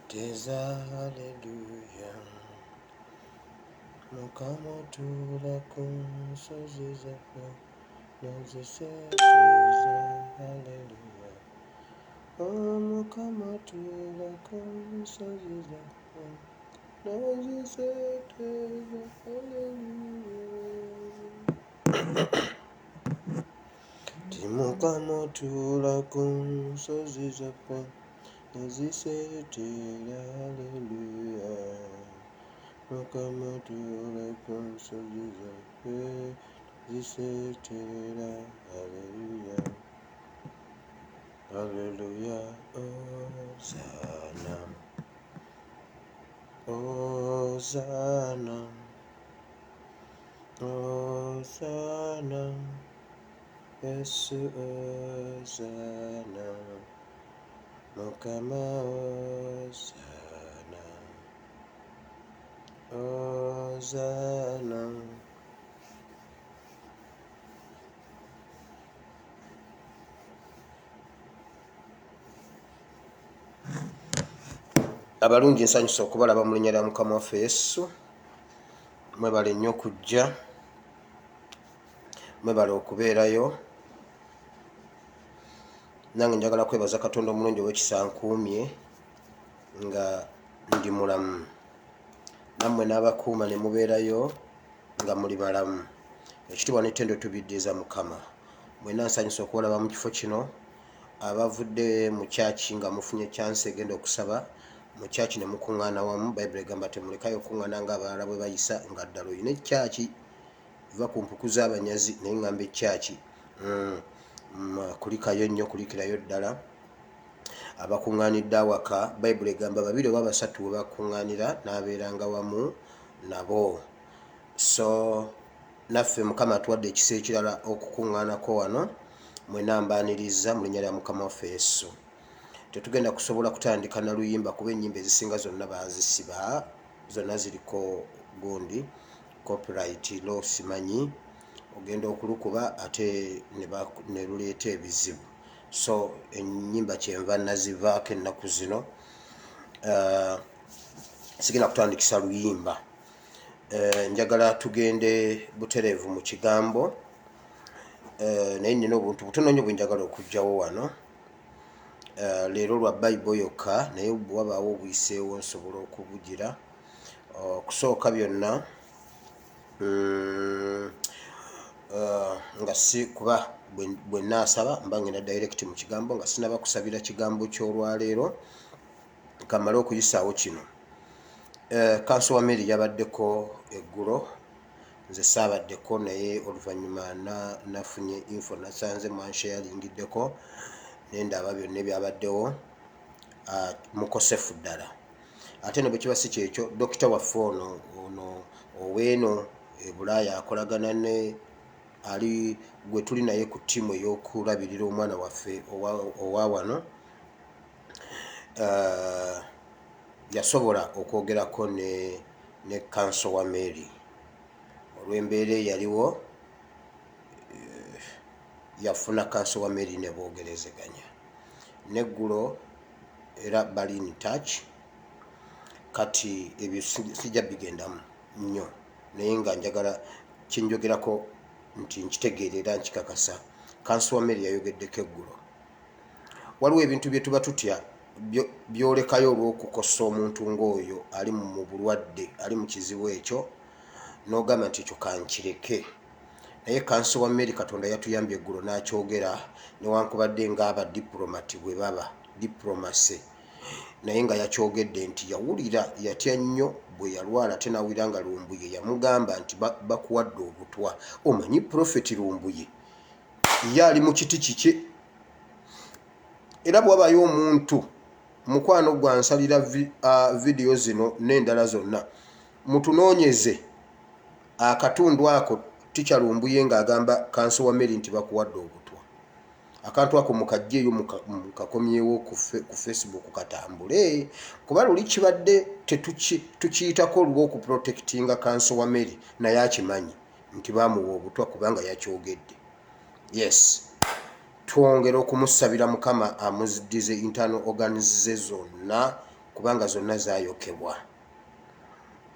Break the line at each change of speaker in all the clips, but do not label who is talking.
Teza haleluya Mukama otuula ku nsozi zaffe noziseesuuza haleluya Oh Mukama otuula ku nsozi zaffe noziseeteeza haleluya Ti Mukama otuula ku nsozi zaffe noziseeteera haleluya Mukama otuula ku nsozi zaffe ziseeteera haleluya haleluya Hosanna Hosanna Hosanna Yesu Hosanna Mukama Hosanna Hosanna. Abalungi nsanyusa okubalaba mu linnya lya Mukama waffe Yesu. Mwebale nnyo okujja, mwebale okubeerayo. Nange njagala kwebaza Katonda omulungi ow'ekisa ankuumye nga ndi mulamu, nammwe n'abakuuma ne mubeerayo nga muli balamu. Ekitiibwa n'ettendo tubiddiza Mukama. Mwenna nsanyusa okubalaba mu kifo kino. Abavudde mu kyaki nga mufunye chance egenda okusaba mu kyaki ne mukuŋŋaana wamu. Bayibuli egamba temulekayo okuŋŋaana ng'abalala bwe bayisa, nga ddala olina ekyaki va ku mpuku z'abanyazi, naye ŋŋamba ekyaki kulikayo nnyo, kulikirayo ddala. Abakuŋŋaanidde awaka, Bayibuli egamba babiri oba basatu we bakuŋŋaanira n'abeeranga wamu nabo. So naffe Mukama atuwadde ekisa ekirala okukuŋŋaanako wano. Mwena mbaanirizza mu linnya lya Mukama waffe Yesu. Tetugenda kusobola kutandika na luyimba kuba ennyimba ezisinga zonna baazisiba, zonna ziriko gundi copyright law, simanyi ogenda okulukuba ate ne luleeta ebizibu. So ennyimba kyenva nazivaako ennaku zino. Sigenda kutandikisa luyimba. Njagala tugende butereevu mu kigambo, naye nina obuntu butono nnyo bwe njagala okuggyawo wano. Leero lwa Bayibuli yokka, naye wabaawo obuyiseewo nsobola okubugira. Okusooka byonna, nga si kuba bwe nnaasaba mba ngenda direct mu kigambo, nga sinaba kusabira kigambo ky'olwaleero, kamale okuyisaawo kino. Kanso wa Mary yabaddeko eggulo, nze saabaddeko, naye oluvannyuma nafunye info, nasanze mwansharingiddeko ne ndaba byonna ebyabaddewo. Mukosefu ddala. Ate ne bwe kiba si kyekyo, dokita waffe ono oweeno e Bulaaya akolagana ne ali gwe tuli naye ku ttiimu ey'okulabirira omwana waffe owa wano, yasobola okwogerako ne kanso wa Mary olw'embeera eyaliwo. Yafuna kanso wa Mary ne boogerezeganya neggulo, era bali in touch. Kati ebyo sijja bigendamu nnyo, naye nga njagala kyenjogerako nti nkitegeera era nkikakasa, kanso wa Mary yayogeddeko eggulo. Waliwo ebintu bye tuba tutya byolekayo olw'okukosa omuntu ng'oyo ali mu bulwadde, ali mu kizibu ekyo, n'ogamba nti ekyo kankireke. Naye kanso wa Mary, Katonda yatuyambye eggulo n'akyogera, newankubadde ng'abadiplomati bwe baba diplomacy, naye nga yakyogedde nti yawulira yatya nnyo bwe yalwala, ate n'awulira nga Lumbuye yamugamba nti bakuwadde obutwa. Omanyi Profeti Lumbuye ye ali mu kiti kikye, era bwabayo omuntu mukwano gwansalira vidiyo zino n'endala zonna, mutunoonyeze akatundu ako Tica Lumbuye ng'agamba kanso wa Mary nti bakuwadde obutwa. Akantu ako mukajjeeyo, mukakomyewo ku Facebook katambule, kuba luli kibadde tukiyitako olw'okuprotectinga Counsel Wameri, naye akimanyi nti bamuwa obutwa kubanga yakyogedde. Yes, twongera okumusabira Mukama amuziddize internal organs ze zonna, kubanga zonna zayokebwa.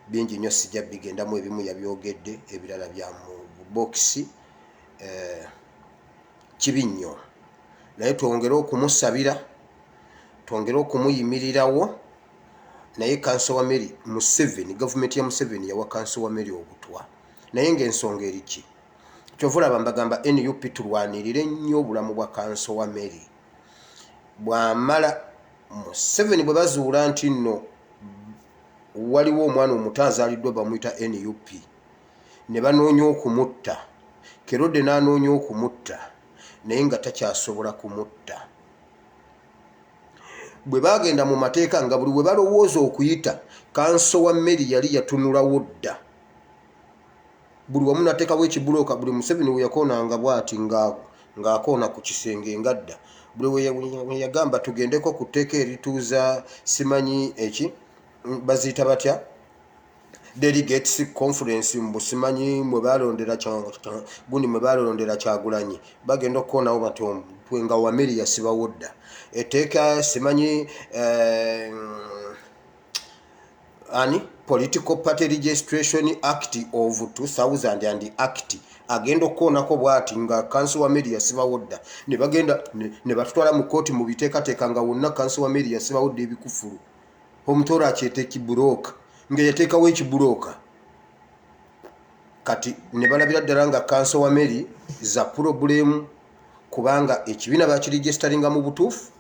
Bingi nnyo sijja bigendamu, ebimu yabyogedde, ebirala bya mu bokisi. Kibi nnyo, naye twongere okumusabira, twongere okumuyimirirawo. Naye Counsel Wameri, Museveni, gavumenti ya Museveni yawa Counsel Wameri obutwa, naye ngaensonga eriki? Kyova olaba mbagamba NUP tulwanirire nnyo obulamu bwa Counsel Wameri. Bwamala Museveni bwe bazuula nti nno waliwo omwana omuto azaaliddwa bamuyita NUP, ne banoonya okumutta, Kerode n'anoonya okumutta naye nga takyasobola kumutta. Bwe bagenda mu mateeka, nga buli we balowooza okuyita, Counsel Wameri yali yatunulawo dda buli wamu nateekawo ekibulooka. Buli Museveni we yakoonanga bwati ng'akoona ku kisenge, ngadda buli we yagamba tugendeko ku tteeka erituuza simanyi eki baziyita batya, delegates conference, mbu simanyi mwe balondera gundi, mwe balondera Kyagulanyi, bagenda okukoonawo bati omutwe nga Wameri yasibawo dda etteeka simanyi ani, Political Party Registration Act of 2000 and Act. Agenda okukoonako bwati nga Counsel Wameri yasibawo dda, ne bagenda ne batutwala mu kooti mu biteekateeka nga wonna Counsel Wameri yasibawo dda ebikufulu. Omutooro akyeta ekibulooka, nga yateekawo ekibulooka. Kati ne balabira ddala nga Counsel Wameri za problem, kubanga ekibiina bakiregisteringa mu butuufu,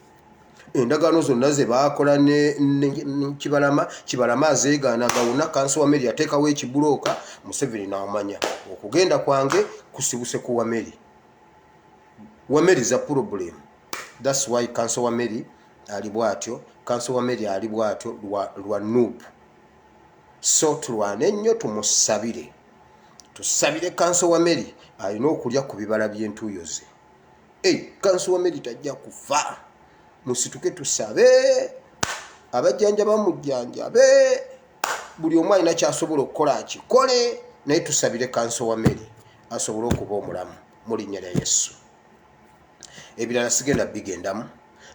endagaano zonna ze baakola ne Kibalama, Kibalama azeegaana, nga wonna Counsel Wameri yateekawo ekibulooka. Museveni n'amanya okugenda kwange kusibuse ku Wameri. Wameri za problem. That's why Counsel Wameri ali bwatyo, Counsel Wameri ali bwatyo lwa NUP. So tulwane nnyo, tumusabire, tusabire Counsel Wameri, alina okulya ku bibala by'entuuyo ze. Hey, Counsel Wameri tajja kufa. Musituke tusabe, abajjanja bamujjanjabe, buli omu alina kyasobola okukola akikole, naye tusabire Counsel Wameri asobole okuba omulamu mu linnya lya Yesu. Ebirala sigenda bigendamu,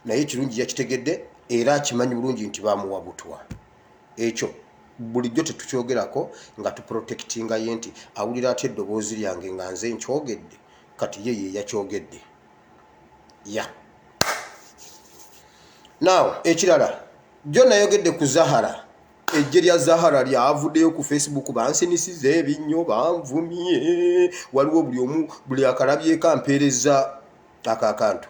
naye ekirungi yakitegedde era akimanyi bulungi nti bamuwa butwa. Ekyo bulijjo tetukyogerako nga tuprotectinga ye, nti awulira atya eddoboozi lyange nga nze nkyogedde? Kati ye ye yakyogedde ya now. Ekirala, jo nayogedde ku Zahara, ejje lya Zahara lyavuddeyo ku Facebook, bansinisiza ebinnyo, banvumye. Waliwo buli omu, buli akalabyeko ampeereza ako akantu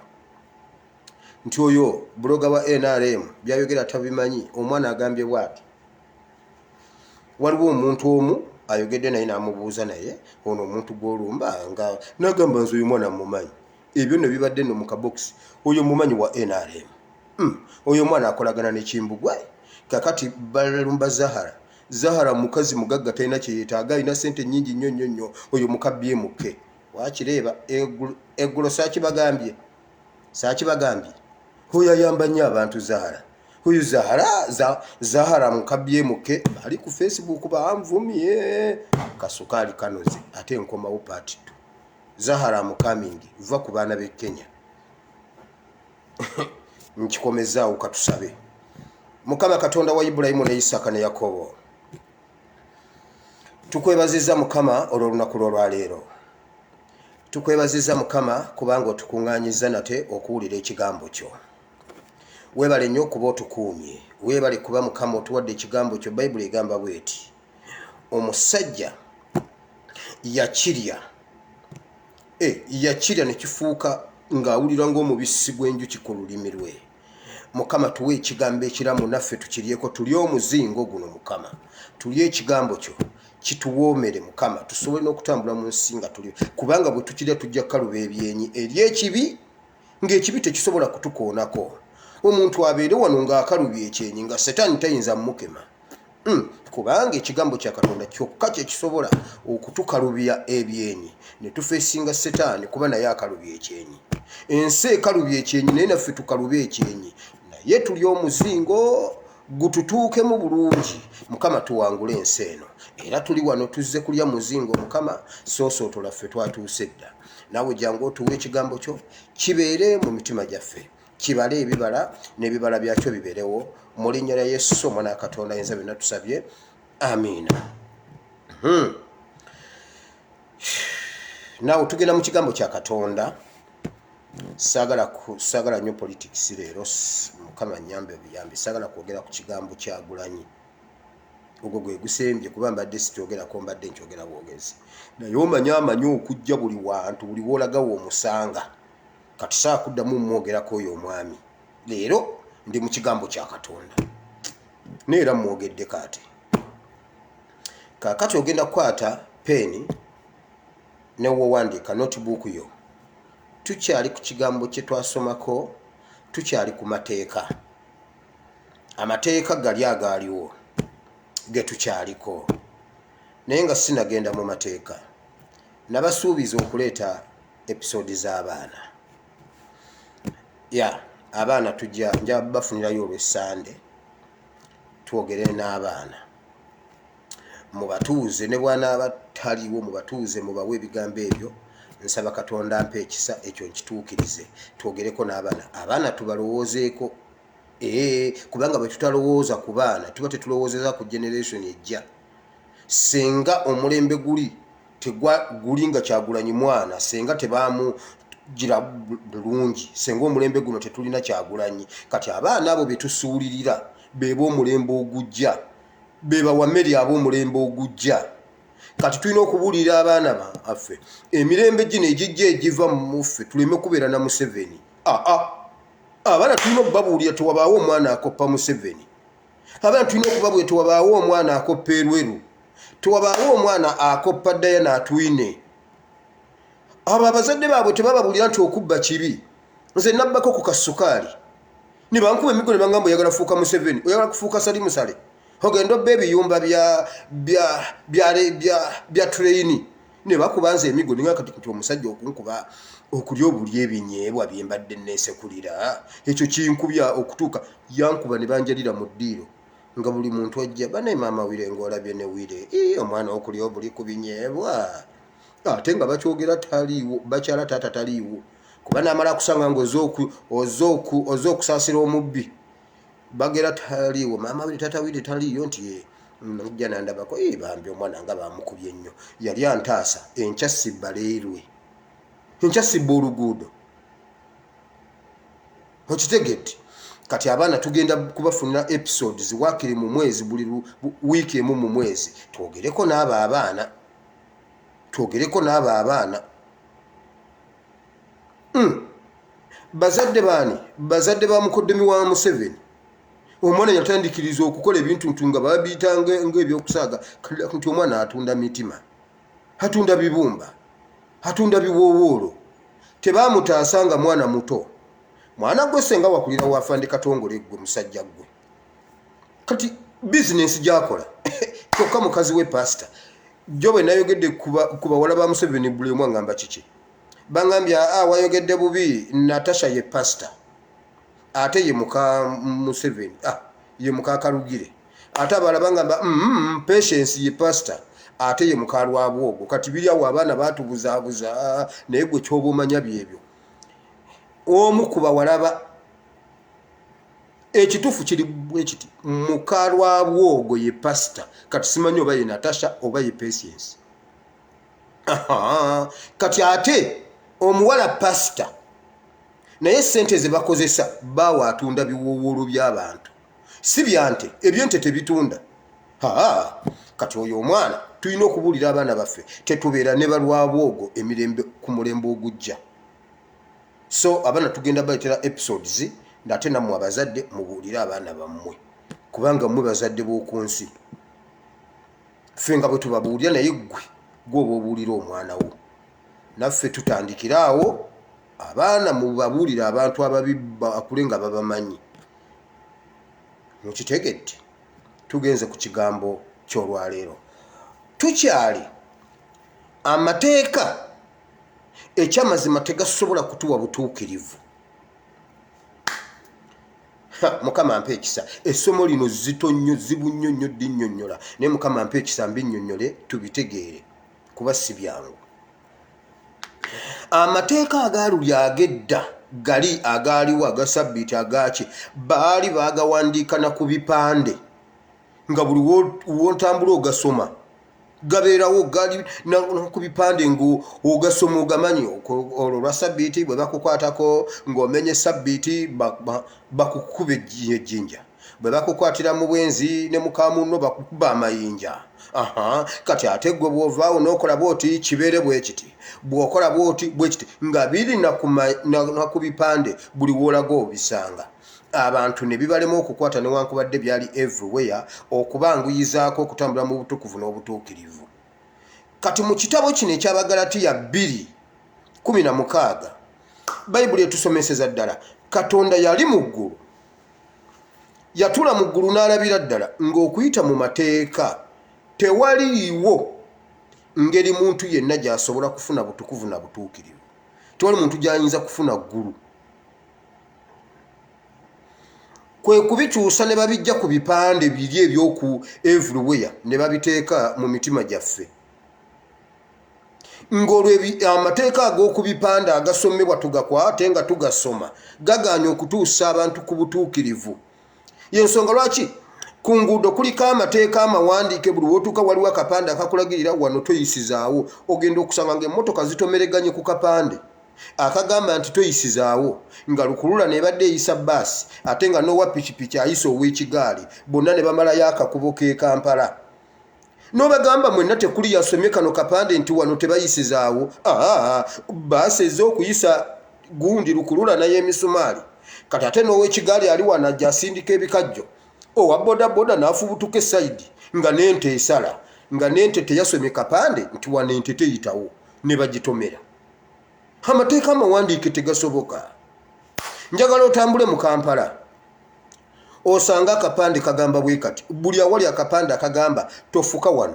nti oyo blogger wa NRM byayogera tabimanyi. Omwana agambye bwati, waliwo omuntu omu ayogedde naye n'amubuuza, naye ono omuntu gw'olumba nga nagamba nze oyo mwana mumanyi, ebyo nno bibadde nno mu kabokisi, oyo mumanyi wa NRM. Oyo omwana akolagana nekimbugwe. Kakati balumba Zahara. Zahara mukazi mugagga, talina kyeyetaaga, alina sente nyingi nnyo nnyo nnyo. Oyo mukabyemuke wakireeba eggulo, saakibagambye, saakibagambye, oyo ayamba nnyo abantu Zahara. Oyo Zahara, Zahara mukabyemuke ali ku Facebook banvumye kasukaali kanoze, ate nkomawo part 2. Zahara mukamingi, va ku baana b'e Kenya. Nkikomezaawo, katusabe. Mukama Katonda wa Ibulayimu ne Isaaka ne Yakobo, tukwebaziza Mukama olw'olunaku lw'olwaleero. Tukwebaziza Mukama kubanga otukuŋŋaanyiza nate okuwulira ekigambo kyo. Weebale nnyo okuba otukuumye, weebale kuba Mukama otuwadde ekigambo kyo. Bayibuli egamba bweti, omusajja yakirya, yakirya ne kifuuka ng'awulira ng'omubisi gw'enjuki ku lulimi lwe. Mukama, tuwe ekigambo ekiramu, naffe tukiryeko, tulye omuzingo guno. Mukama, tulye ekigambo kyo, kituwoomere Mukama, tusobole n'okutambula mu nsi nga tuli, kubanga bwe tukirya tujja kukaluba ebyenyi eri ekibi, ng'ekibi tekisobola kutukoonako. Omuntu abeere wano ng'akalubya ekyenyi nga Setaani tayinza mukema. Kubanga ekigambo kya Katonda kyokka kye kisobola okutukalubya ebyenyi ne tufeesinga Setaani, kuba naye akalubya ekyenyi. Ensi ekalubya ekyenyi, naye naffe tukalube ekyenyi, naye tuli omuzingo gututuukemu bulungi. Mukama, tuwangule ensi eno. Era tuli wano tuzze kulya muzingo. Mukama, soosootola ffe, twatuuse dda. Naawe jangu otuwe ekigambo kyo kibeere mu mitima gyaffe, kibale ebibala n'ebibala byakyo bibeerewo. Mu linnya lya Yesu omwana wa Katonda ayinza byonna tusabye, amiina. Naawe tugenda mu kigambo kya Katonda. Saagala nnyo politics leero. Mukama nyambe obuyambi. Saagala kwogera ku kigambo Kyagulanyi, ogwo gwe gusembye, kuba mbadde sikyogerako, mbadde nkyogera bwogezi. Naye omanyi amanyi okujja buli wantu, buli woolagawo omusanga. Kati saa kuddamu mwogerako oyo omwami. Leero ndi mu kigambo kya Katonda, naye era mwogeddeko. Ate kaakati ogenda kukwata peeni newowandiika notebook yo. Tukyali ku kigambo kye twasomako, tukyali ku mateeka. Amateeka gali agaaliwo ge tukyaliko, naye nga sinagenda mu mateeka, nabasuubiza okuleeta episode z'abaana. Ya abaana tujja nja bafunirayo olw'Essande, twogere n'abaana. Mubatuuze, ne bwanaaba taliwo, mubatuuze, mubawe ebigambo ebyo. Nsaba Katonda ampa ekisa ekyo nkituukirize, twogereko n'abaana. Abaana tubalowoozeeko, ee, kubanga bwe tutalowooza ku baana tuba tetulowoozeza ku generation ejja. Senga omulembe guli tegwa guli nga Kyagulanyi mwana, senga tebamugira bulungi, senga omulembe guno tetulina Kyagulanyi. Kati abaana abo betusuulirira beba omulembe ogujja, bebawameri ab'omulembe ogujja. Kati tulina okubuulirira abaana baffe emirembe gino egijja egiva muffe, tuleme kubeera na Museveni. Aa, abaana tulina okubabuulira tewabaawo omwana akoppa Museveni. Abaana tulina okubabuulira tewabaawo omwana akoppa Erweru, tewabaawo omwana akoppa Dayana Atwine. Abo abazadde baabwe tebababuulira nti okubba kibi. Nze nabbako ku kasukaali ne bankuba emigo ne bangamba, "Oyagala fuuka Museveni, oyagala kufuuka Salim Saleh, ogenda obba ebiyumba bya train." Ne bakuba nze emigo ninga kati nti omusajja okunkuba okulya obuli ebinyeebwa bye mbadde neesekulira, ekyo kinkubya okutuuka yankuba ne banjalira mu ddiiro nga buli muntu ajja bane, "Maama Wire, ngaolabye ne Wire, omwana okulya obuli ku binyeebwa." Ate nga bakyogera taliiwo, bakyala taata taliiwo, kuba namala kusanga nga oze okusaasira omubbi. Bagera taliiwo, maama Wire, taata Wire taliiyo, nti nojja nandabako, bambi omwana nga bamukubye nnyo. Yali antaasa enkya sibba leerwe, enkya sibba oluguudo. Okitegedde? Kati abaana tugenda kubafunira episodes wakiri mu mwezi, buli wiiki emu mu mwezi, twogereko n'abo abaana, twogereko n'abo abaana. Bazadde baani? Bazadde ba mukoddomi wa Museveni. Omwana yatandikiriza okukola ebintu ntu nga babiyita ngaebyokusaaga, nti omwana atunda mitima, atunda bibumba, atunda biwoowoolo. Tebamutaasa nga mwana muto. Mwana gwe, senga wakulira wafande Katongole, gwe musajja gwe. Kati bizinensi gyakola kyokka mukazi we pasita. Jo bwe nayogedde ku bawala ba Museveni, buli omu aŋŋamba kiki? Baŋŋambye, "Aa, wayogedde bubi. Natasha ye pasita, ate ye muka Museveni, ah, ye muka Karugire." Ate abalala baŋŋamba, Patience ye pasita, ate ye muka Lwabwogo." Kati biri awo, abaana batubuzaabuza, naye gwe kyoba omanya byebyo. Omu ku bawalaba, ekituufu kiri bwe kiti, muka Lwabwogo ye pasita. Kati simanyi oba ye Natasha oba ye Patience. Kati ate omuwala pasita, naye sente ze bakozesa baawa atunda biwoowoolo by'abantu, si byante. Ebyente tebitunda. Kati oyo omwana, tulina okubuulira abaana baffe tetubeera ne balwabwogo emirembe ku mulembe ogujja. So abaana tugenda baletera episodes, ate nammwe abazadde mubuulire abaana bammwe, kubanga mmwe bazadde b'oku nsi. Ffe nga bwe tubabuulira, naye ggwe gwoba obuulira omwana wo. Naffe tutandikire awo. Abaana mubabuulire abantu ababi bakule nga babamanyi. Mukitegedde? Tugenze ku kigambo ky'olwaleero. Tukyali amateeka ekyamazima tegasobola kutuwa butuukirivu. Mukama ampa ekisa. Essomo lino zito nnyo, zibu nnyo nnyo ddinnyonnyola, naye Mukama ampa ekisa mbinnyonnyole tubitegeere, kuba si byangu. Amateeka agaaluli ag'edda gali agaaliwo aga sabbiiti agaaki baali baagawandiika na ku bipande, nga buli w'otambula ogasoma, gabeerawo gali ku bipande ng'ogasoma ogamanyi. Olwo lwa sabbiiti bwe bakukwatako ng'omenye sabbiiti, bakukuba ejjinja. Bwe bakukwatira mu bwenzi ne mukamunno, bakukuba amayinja. Aha, kati ate gwe bw'ovaawo n'okola bw'oti, kibeere bwe kiti, bw'okola bw'oti bwe kiti, nga biri na ku bipande, buli w'olaga obisanga. Abantu ne bibalema okukwata newankubadde byali everywhere okubanguyizaako okutambula mu butukuvu n'obutuukirivu. Kati mu kitabo kino eky'Abagalatiya 2:16, Bayibuli etusomeseza ddala Katonda yali mu ggulu, yatula mu ggulu n'alabira ddala ng'okuyita mu mateeka tewaliiwo ngeri muntu yenna gy'asobola kufuna butukuvu na butuukirivu. Tewali muntu gy'ayinza kufuna ggulu. Kwe kubikyusa ne babijja ku bipande biri eby'oku everywhere ne babiteeka mu mitima gyaffe, ng'olwo amateeka ag'oku bipande agasomebwa tugakwate nga tugasoma gagaanye okutuusa abantu ku butuukirivu. Yensonga lwaki ku nguudo kuliko amateeka amawandiike. Buli wootuuka waliwo akapande akakulagirira wano toyisizaawo. Ogenda okusanga ng'emmotoka zitomereganye ku kapande akagamba nti toyisizaawo, nga lukulula nebadde eyisa baasi, ate nga n'owa pikipiki ayisa ow'ekigaali, bonna ne bamalayo akakubo k'e Kampala. N'obagamba mwenna tekuli yasomye kano kapande nti wano tebayisizaawo? Aa, baasi ez'okuyisa gundi lukulula naye emisumaali. Kati ate n'ow'ekigaali ali wano ajja asindika ebikajjo, owa bodaboda n'afubutuka esayidi nga n'ente esala, nga n'ente teyasomye kapande nti wano ente teyitawo, ne bagitomera. Amateeka amawandiike tegasoboka. Njagala otambule mu Kampala osanga akapande kagamba bwe kati. Buli awali akapande akagamba tofuka wano,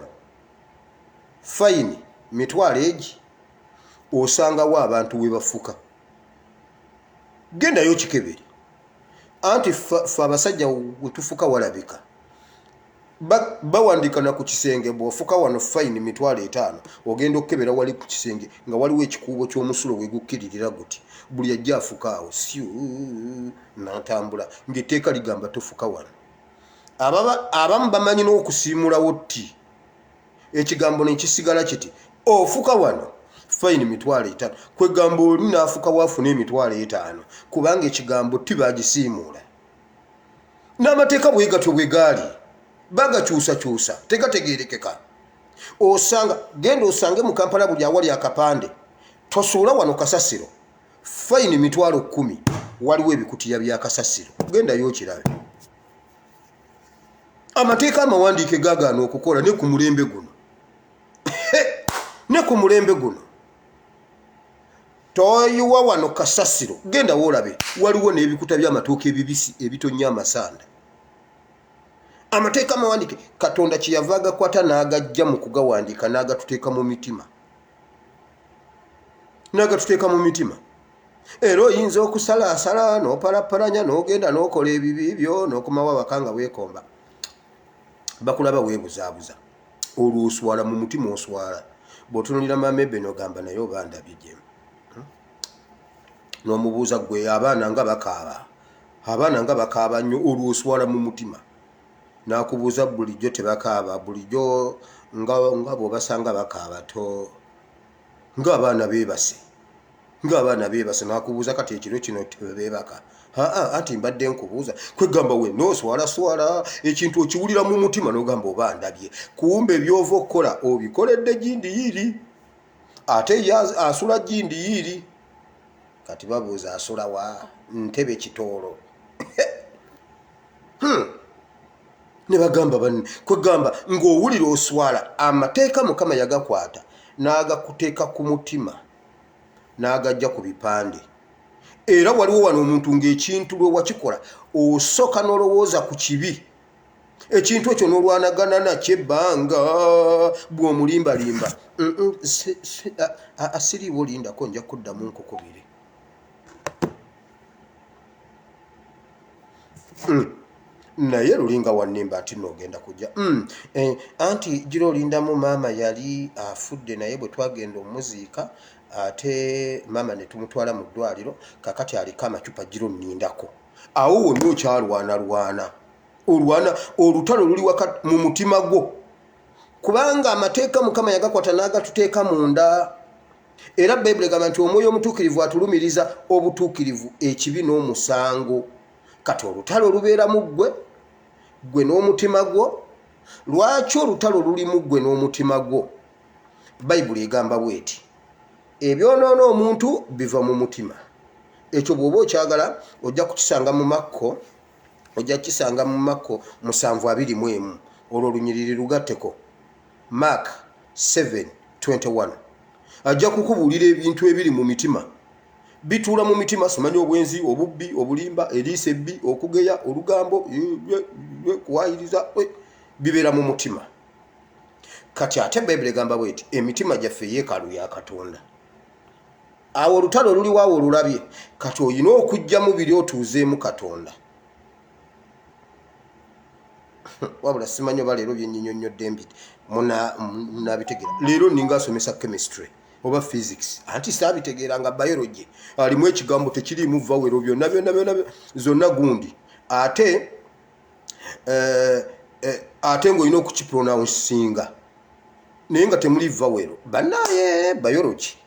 fayini mitwalo egi, osangawo abantu we bafuka. Gendayo kikebere. Anti fe abasajja wetufuka walabika bawandiika na ku kisenge, bw'ofuka wano fayini 50,000. Ogenda okukebera wali ku kisenge nga waliwo ekikuubo ky'omusulo wegukkiririra guti, buli ajja afuka awo siu n'atambula, ng'etteeka ligamba tofuka wano. Abamu bamanyi n'okusiimulawo tti ekigambo nekisigala kiti, ofuka wano fayini 50,000. Kwegamba oli n'afuka waafuna 50,000 kubanga ekigambo ti bagisiimuula. N'amateeka bwe gatyo bwe gaali bagakyusakyusa, tegategeerekeka. Osanga genda osange mu Kampala buli awali akapande tosuula wano kasasiro, fayini 10,000, waliwo ebikutiya bya kasasiro. Gendayo okirabe. Amateeka amawandiike gagaana okukola ne ku mulembe guno, ne ku mulembe guno. Toyiwa wano kasasiro, genda woolabe waliwo n'ebikuta by'amatooke ebibisi ebitonya amasanda. Amateeka amawandiike Katonda kyeyava agakwata n'agajja mu kugawandiika n'agatuteeka mu mitima, n'agatuteeka mu mitima. Era oyinza okusalaasala n'opalapalanya n'ogenda n'okola ebibi byo n'okomawo awaka nga weekomba, bakulaba weebuzaabuza, olwo oswala mu mutima, oswala bw'otunulira maama ebe n'ogamba naye oba ndabye gyemu, N'omubuuza gwe abaana nga bakaaba, abaana nga bakaaba nnyo, olwo oswala mu mutima. N'akubuuza bulijjo tebakaaba? Bulijjo nga nga bw'obasanga bakaaba to ng'abaana beebase, ng'abaana beebase. N'akubuuza kati ekiro kino tebeebaka? Aa, anti mbadde nkubuuza. Kwegamba we nooswalaswala, ekintu okiwulira mu mutima n'ogamba oba ndabye, kumbe by'ova okukola obikoledde gindi yiiri, ate ye asula gindi yiiri. Kati babuuza asula wa? Ntebe Kitoolo. Ne bagamba banne, kwegamba ng'owulira oswala. Amateeka Mukama yagakwata n'agakuteeka ku mutima n'agajja ku bipande. Era waliwo wano omuntu ng'ekintu lwe wakikola osooka n'olowooza ku kibi. Ekintu ekyo n'olwanagana nakyo ebbanga bw'omulimbalimba. Asiriiwo, lindako, nja kuddamu nkukubire. Naye lulinga wannimba nti noogenda kujja. Anti gira olindamu, maama yali afudde, naye bwe twagenda omuziika ate maama ne tumutwala mu ddwaliro, kakati aliko amacupa, gira onnindako. Awo wonna okyalwanalwana, olwana olutalo luli waka mu mutima gwo, kubanga amateeka Mukama yagakwata n'agatuteeka munda. Era Bayibuli egamba nti Omwoyo Omutuukirivu atulumiriza obutuukirivu, ekibi n'omusango. Kati olutalo lubeera mu ggwe, ggwe n'omutima gwo. Lwaki olutalo luli mu ggwe n'omutima gwo? Bayibuli egamba bweti: ebyonoona omuntu biva mu mutima. Ekyo bw'oba okyagala ojja kukisanga mu Makko, ojja kukisanga mu Makko 7:21. Olwo olunyiriri lugatteko, Mark 7:21, ajja kukubuulira ebintu ebiri mu mitima, bituula mu mitima. Simanyi obwenzi, obubbi, obulimba, eriiso ebbi, okugeya, olugambo, kuwayiriza, bibeera mu mutima. Kati ate Bayibuli egamba bweti: emitima gyaffe yeekaalu ya Katonda. Awo olutalo oluliwaawo olulabye. Kati olina okugjamu biri otuuzeemu Katonda. Wabula simanyi oba leero byenyinyonnyodde mbi munabitegera. Leero ninga asomesa chemistry oba physics, anti saabitegeera nga biology alimu ekigambo tekiriimu vowel, byonna byonna byonna zonna gundi, ate ate ng'olina okukipronouncinga naye nga temuli vowel. Bannaye, biology.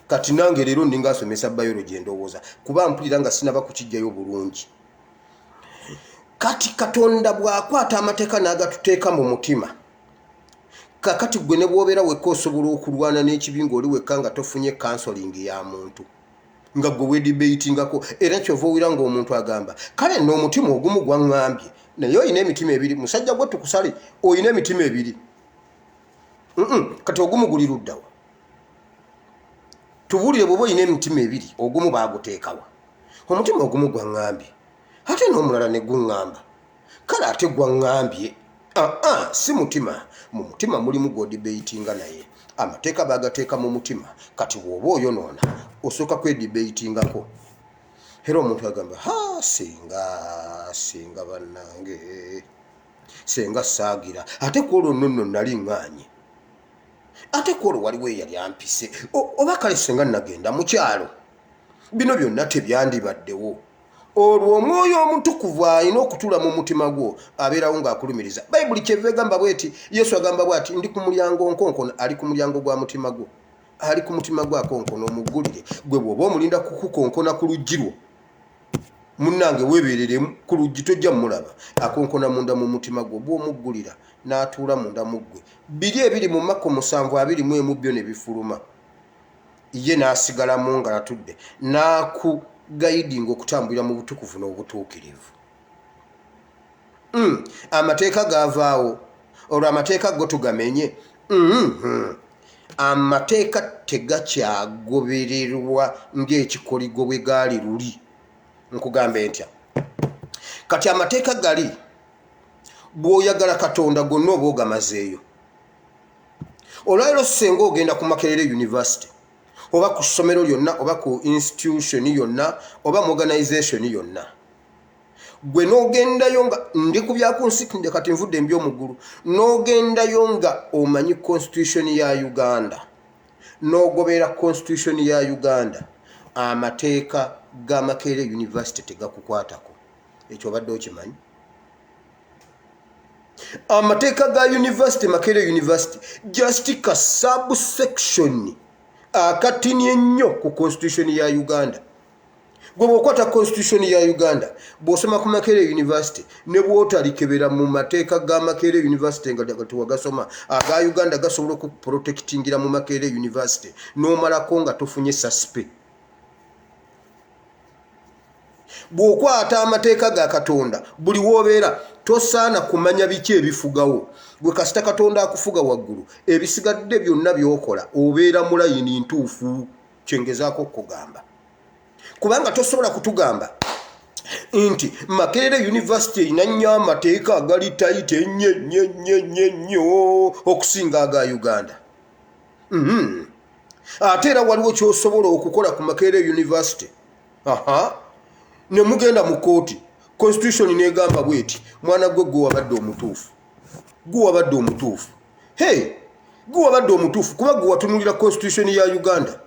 Kati nange leero ndinga asomesa biology, endowooza kuba mpulira nga sinaba kukijjayo bulungi. Kati Katonda bw'akwata amateeka n'agatuteeka mu mutima, kakati gwe ne bw'obeera wekka osobola okulwana n'ekibi ng'oli wekka, nga tofunye counseling ya muntu, nga gwe wedebatingako. Era kyova owira ng'omuntu agamba, kale nno omutima ogumu gwaŋŋambye, naye olina emitima ebiri. Musajja gwe tukusale, olina emitima ebiri. Kati ogumu guli luddawa? Tubuulire, bw'oba olina emitima ebiri, ogumu baaguteekawa? Omutima ogumu gwaŋŋambye, ate n'omulala ne guŋŋamba, kale ate gwaŋŋambye. Aa, si mutima. Mu mutima mulimu gw'odebatinga, naye amateeka baagateeka mu mutima. Kati bw'oba oyonoona osooka kwedebatingako. Era omuntu agamba, ha, singa singa bannange, senga saagira, ate kwolwo nno nno nali ŋŋaanye, ate kwolwo waliwo eyali ampise, oba kale senga nagenda mu kyalo, bino byonna tebyandibaddewo. Olwo Omwoyo Omutukuvu alina okutuula mu mutima gwo, abeerawo ng'akulumiriza. Bayibuli kyeva egamba bweti, Yesu agamba bwati, "Ndi ku mulyango nkonkona." Ali ku mulyango gwa mutima gwo, ali ku mutima gwo akonkona, omuggulire. Gwe bw'oba omulinda kukukonkona ku luggi lwo, munnange, weebereremu ku luggi, tojja mumulaba. Akonkona munda mu mutima gwo. Bw'omuggulira n'atuula munda mu ggwe, biri ebiri mu Makko 7:21 byo ne bifuluma, ye n'asigalamu nga atudde n'akuguidinga okutambulira mu butukuvu n'obutuukirivu. Amateeka gaavaawo. Olwo amateeka go tugamenye? Amateeka tegakyagobererwa ng'ekikoligo bwe gaali luli. Nkugambe ntya? Kati amateeka gali bw'oyagala Katonda gonna oba ogamazeeyo. Olwaliro senga ogenda ku Makerere University oba ku ssomero lyonna oba ku institution yonna oba mu organization yonna, gwe n'ogendayo nga ndi ku byakunsikinde, kati nvudde mbyomuggulu, n'ogendayo nga omanyi constitution ya Uganda, n'ogoberera constitution ya Uganda, amateeka ga Makerere University tegakukwatako. Ekyo obadde okimanyi? Amateeka ga university, Makerere University, just ka subsection akatini ennyo ku constitution ya Uganda. Gwe bw'okwata constitution ya Uganda, bw'osoma ku Makerere University, ne bw'otalikebera mu mateeka ga Makerere University nga tewagasoma, aga Uganda gasobola okuprotectingira mu Makerere University n'omalako nga tofunye saspe. Bw'okwata amateeka ga Katonda, buli w'obeera tosaana kumanya biki ebifugawo. Gwe kasita Katonda akufuga waggulu, ebisigadde byonna by'okola obeera mu layini ntuufu. Kyengezaako okukugamba, kubanga tosobola kutugamba Nti Makerere University erina nnyo amateeka agali tight ennyo ennyo ennyo ennyo ennyo okusinga aga Uganda. Ate era waliwo kyosobola okukola ku Makerere University, aha, ne mugenda mu kooti, constitution negamba bweti. Mwana gwe, gwe wabadde omutuufu, gwe wabadde omutuufu, hey, gwe wabadde omutuufu, kuba gwe watunulira constitution ya Uganda.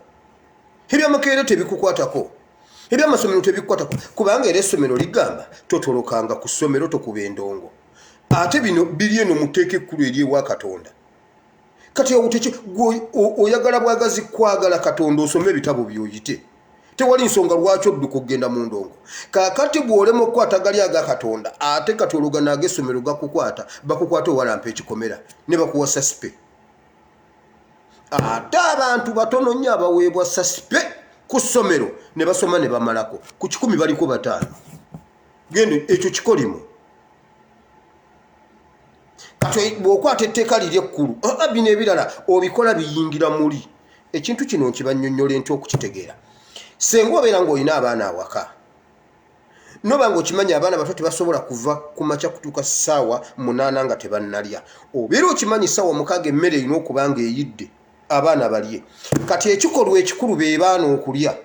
Ebyamakerere tebikukwatako, ebyamasomero tebikukwatako, kubanga era essomero ligamba totolokanga ku ssomero, tokuba endongo. Ate bino biri eno mu tteeka ekkulu eri ewa Katonda. Kati awo oyagala bwagazi kwagala Katonda, osome ebitabo byoyite, tewali nsonga lwaki odduka okugenda mu ndongo. Kaakati bw'olema okukwata gali aga Katonda, ate kati olugano ag'essomero gakukwata, bakukwata owalampa ekikomera ne bakuwa suspe. Ate abantu batono nnyo abaweebwa suspe ku ssomero ne basoma ne bamalako. Ku 100 baliko 5. Gendo ekyo kikolimu. Kati bw'okwata etteeka liri ekkulu, aa, bino ebirala obikola biyingira muli. Ekintu kino nkibannyonnyola nti okukitegeera, senga obeera ng'olina abaana awaka, noba ng'okimanyi abaana bato tebasobola kuva ku makya kutuuka ssaawa 8 nga tebannalya, obeera okimanyi ssaawa 6 emmere erina okuba ng'eyidde, abaana balye. Kati ekikolwa ekikulu be baana okulya.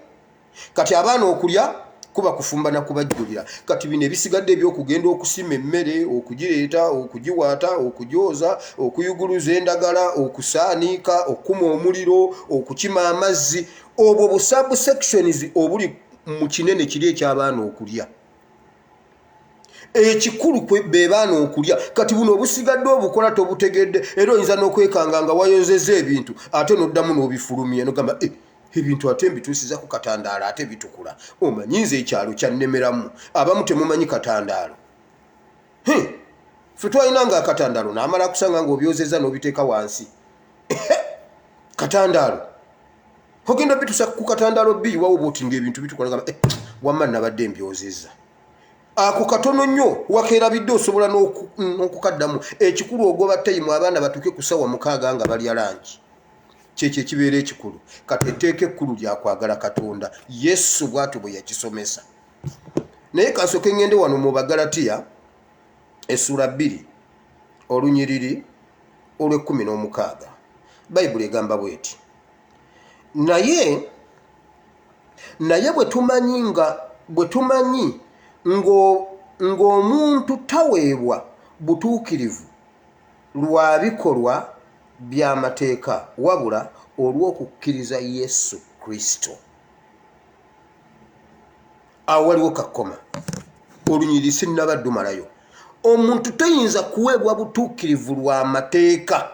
Kati abaana okulya kuba kufumba na kubajjulira. Kati bino ebisigadde ebyokugenda okusima emmere, okugireeta, okugiwaata, okugyoza, okuyuguluza endagala, okusaaniika, okukuma omuliro, okukima amazzi, obwo bu subsections obuli mu kinene kiri ekyabaana okulya. Ekikulu be baana okulya. Kati buno obusigadde obukola tobutegedde, era oyinza n'okwekanga nga wayozeza ebintu, ate n'oddamu n'obifulumya, nogamba, eh, ebintu ate mbituusiza ku katandaalo, ate bitukula. Omanyi nze ekyalo kyannemeramu. Abamu temumanyi katandaalo. Ffe twalina nga akatandaalo, n'amala kusanga ng'obyozeza n'obiteeka wansi. Katandaalo ogenda bitusa ku katandaalo, biyiwawo bwoti ngaebintu bitukula, gamba, eh, wamma nabadde mbyozeza. Ako katono nnyo wakeerabidde, osobola n'okukaddamu. Ekikulu ogoba time, abaana batuuke ku ssaawa 6 nga balya lunch. Kyekyo ekibeera ekikulu. Kati etteeka ekkulu lyakwagala Katonda. Yesu bw'atyo bwe yakisomesa. Naye kansooke ŋŋende wano mu Bagalatiya essuula 2, olunyiriri olw'e16. Bayibuli egamba bweti: Naye bwe tumanyi nga bwe tumanyi ng'omuntu taweebwa butuukirivu lwa bikolwa by'amateeka, wabula olw'okukkiriza Yesu Kristo. Awo waliwo kakoma, olunyiriri sinnaba ddumalayo. Omuntu toyinza kuweebwa butuukirivu lwa mateeka.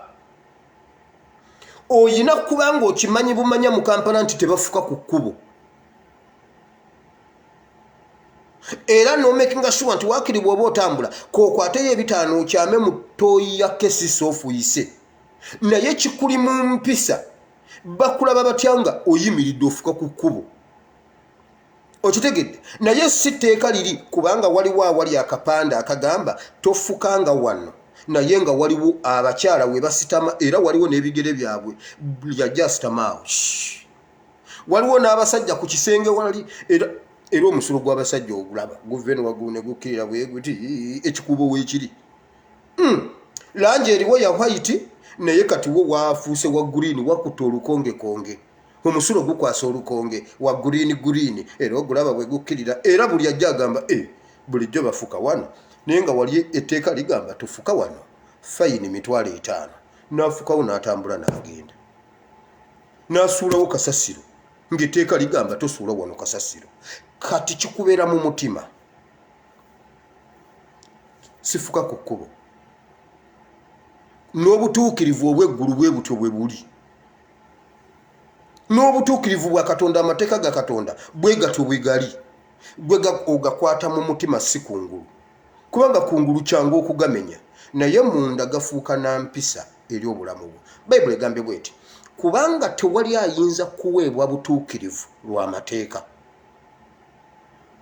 Oyina kuba nga okimanyi bumanya mu Kampala nti tebafuka ku kkubo, era nomakinga sure nti wakiri bw'oba otambula kokwateyo 500 okyame mu ttooyi ya kesisi ofuuyise. Naye kikuli mu mpisa, bakulaba batya nga oyimiridde ofuka ku kkubo? Okitegedde? Naye si tteeka liri, kubanga waliwo awali akapande akagamba tofukanga wano, naye nga waliwo abakyala we basitama, era waliwo n'ebigere byabwe yajja asitama awo. Waliwo n'abasajja ku kisenge wali, era omusulo gw'abasajja ogulaba guva eno waggulu ne gukkirira bwe guti ekikuubo weekiri. Langi eriwo ya white, naye kati wo wafuuse wa green, wakutta olukongekonge, omusulo gukwasa olukonge wa green green, era ogulaba bwe gukkirira. Era buli ajja agamba, e, bulijjo bafuka wano, naye nga wali etteeka ligamba tufuka wano, fine 50,000. N'afukawo n'atambula n'agenda n'asuulawo kasasiro, ng'etteeka ligamba tosuula wano kasasiro. Kati kikubeera mu mutima, sifuka ku kkubo. N'obutuukirivu obw'eggulu bwe butyo bwe buli, n'obutuukirivu bwa Katonda, amateeka ga Katonda bwe gatyo bwe gali. Gwe ogakwata mu mutima, si kungulu, kubanga kungulu kyangu okugamenya, naye munda gafuuka na mpisa eri obulamu bwo. Bayibuli egambye bweti: kubanga tewali ayinza kuweebwa butuukirivu lwa mateeka.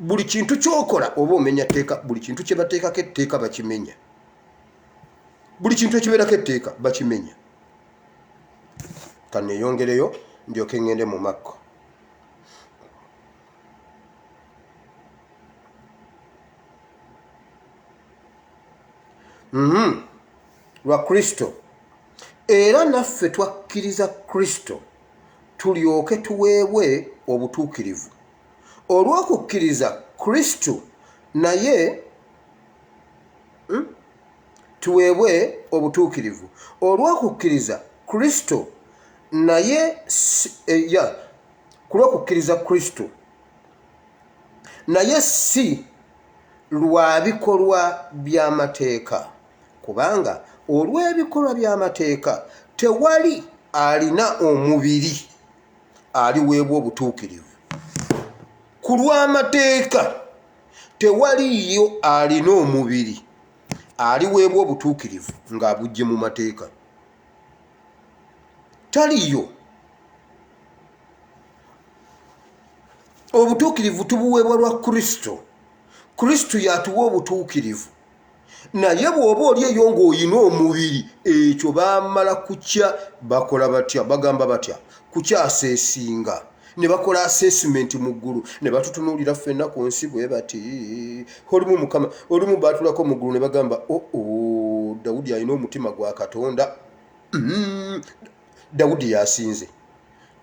Buli kintu kyokola oba omenya tteeka. Buli kintu kye bateekako etteeka bakimenya, buli kintu ekibeerako etteeka bakimenya. Kaneeyongereyo ndyoke ŋŋende mu Makko. Makko essuula 3, olunyiriri olw'e 16. Bayibuli egamba bweti: naye bwe tumanyi nga bwe tumanyi ng'omuntu taweebwa butuukirivu lwa mateeka, wabula olw'okukkiriza Yesu Kristo. Lwa Kristo. Era naffe twakkiriza Kristo tulyoke tuweebwe obutuukirivu olw'okukkiriza Kristo, naye tuweebwe obutuukirivu olw'okukkiriza Kristo, naye ya ku lw'okukkiriza Kristo, naye si lwa bikolwa by'amateeka, kubanga olw'ebikolwa by'amateeka tewali alina omubiri aliweebwa obutuukirivu. Ku lw'amateeka tewaliyo alina omubiri aliweebwa obutuukirivu ng'abujje mu mateeka, taliyo. Obutuukirivu tubuweebwa lwa Kristo. Kristo yatuwa obutuukirivu. Naye bw'oba oli eyo ng'olina omubiri, ekyo bamala kukya, bakola batya, bagamba batya, kukyaseesinga ne bakola assessment mu ggulu, ne batutunuulira ffenna ku nsi bwe bati. Olumu Mukama, olumu baatulako mu ggulu ne bagamba, oo oh, Dawudi alina omutima gwa Katonda. Dawudi yasinze.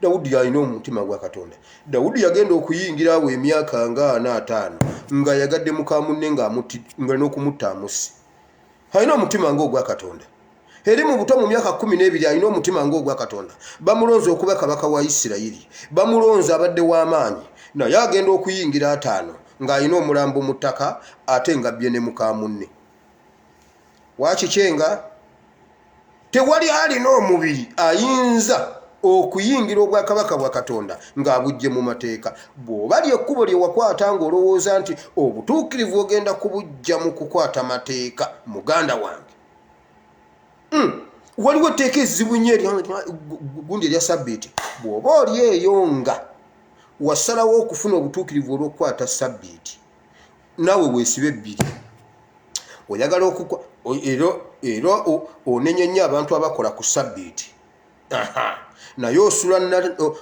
Dawudi alina omutima gwa Katonda. Dawudi yagenda okuyingira awo emyaka nga 45 ng'ayagadde muka munne, nga n'okumutta amusse. Alina omutima ng'ogwa Katonda. Eri mu buto mu myaka 12 alina omutima ng'ogwa Katonda. Bamulonze okuba kabaka wa Isirayiri, bamulonze abadde w'amaanyi, naye agenda okuyingira 50 ng'alina omulambo mu ttaka, ate ng'abbye ne muka munne. Wakikyenga tewali alina omubiri ayinza okuyingira obwakabaka bwa Katonda ng'abujje mu mateeka. Bw'oba ly'ekkubo lye wakwata ng'olowooza nti obutuukirivu ogenda kubujja mu kukwata mateeka, muganda wange, waliwo etteeka ezzibu nnyo gundi erya sabbiiti. Bw'oba oli eyo nga wasalawo okufuna obutuukirivu olw'okukwata sabbiiti, naawe weesibe ebbiri. Oyagala okukwa era onenya nnyo abantu abakola ku sabbiiti, naye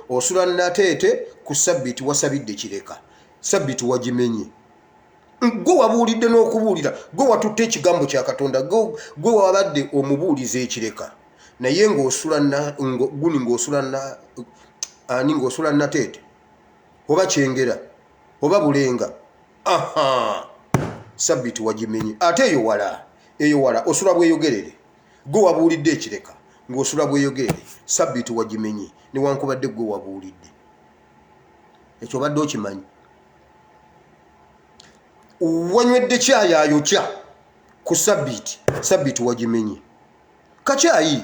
osula nateete ku sabbiiti, wasabidde Kireka, sabbiiti wagimenye. Gwe wabuulidde n'okubuulira, gwe watutte ekigambo kya Katonda, gwe wabadde omubuulizi eKireka, naye ng'osula guni, ng'osula ani, ng'osula Nateete oba Kyengera oba Bulenga, aha, sabbiiti wagimenye. Ate eyo wala, eyo wala osula Bweyogerere, gwe wabuulidde eKireka ng'osula Bweyogerere, sabbiiti wagimenye newankubadde gwe wabuulidde. Ekyo obadde okimanyi? Wanywedde kyayi ayokya ku sabbiiti, sabbiiti wagimenye. Kakyayi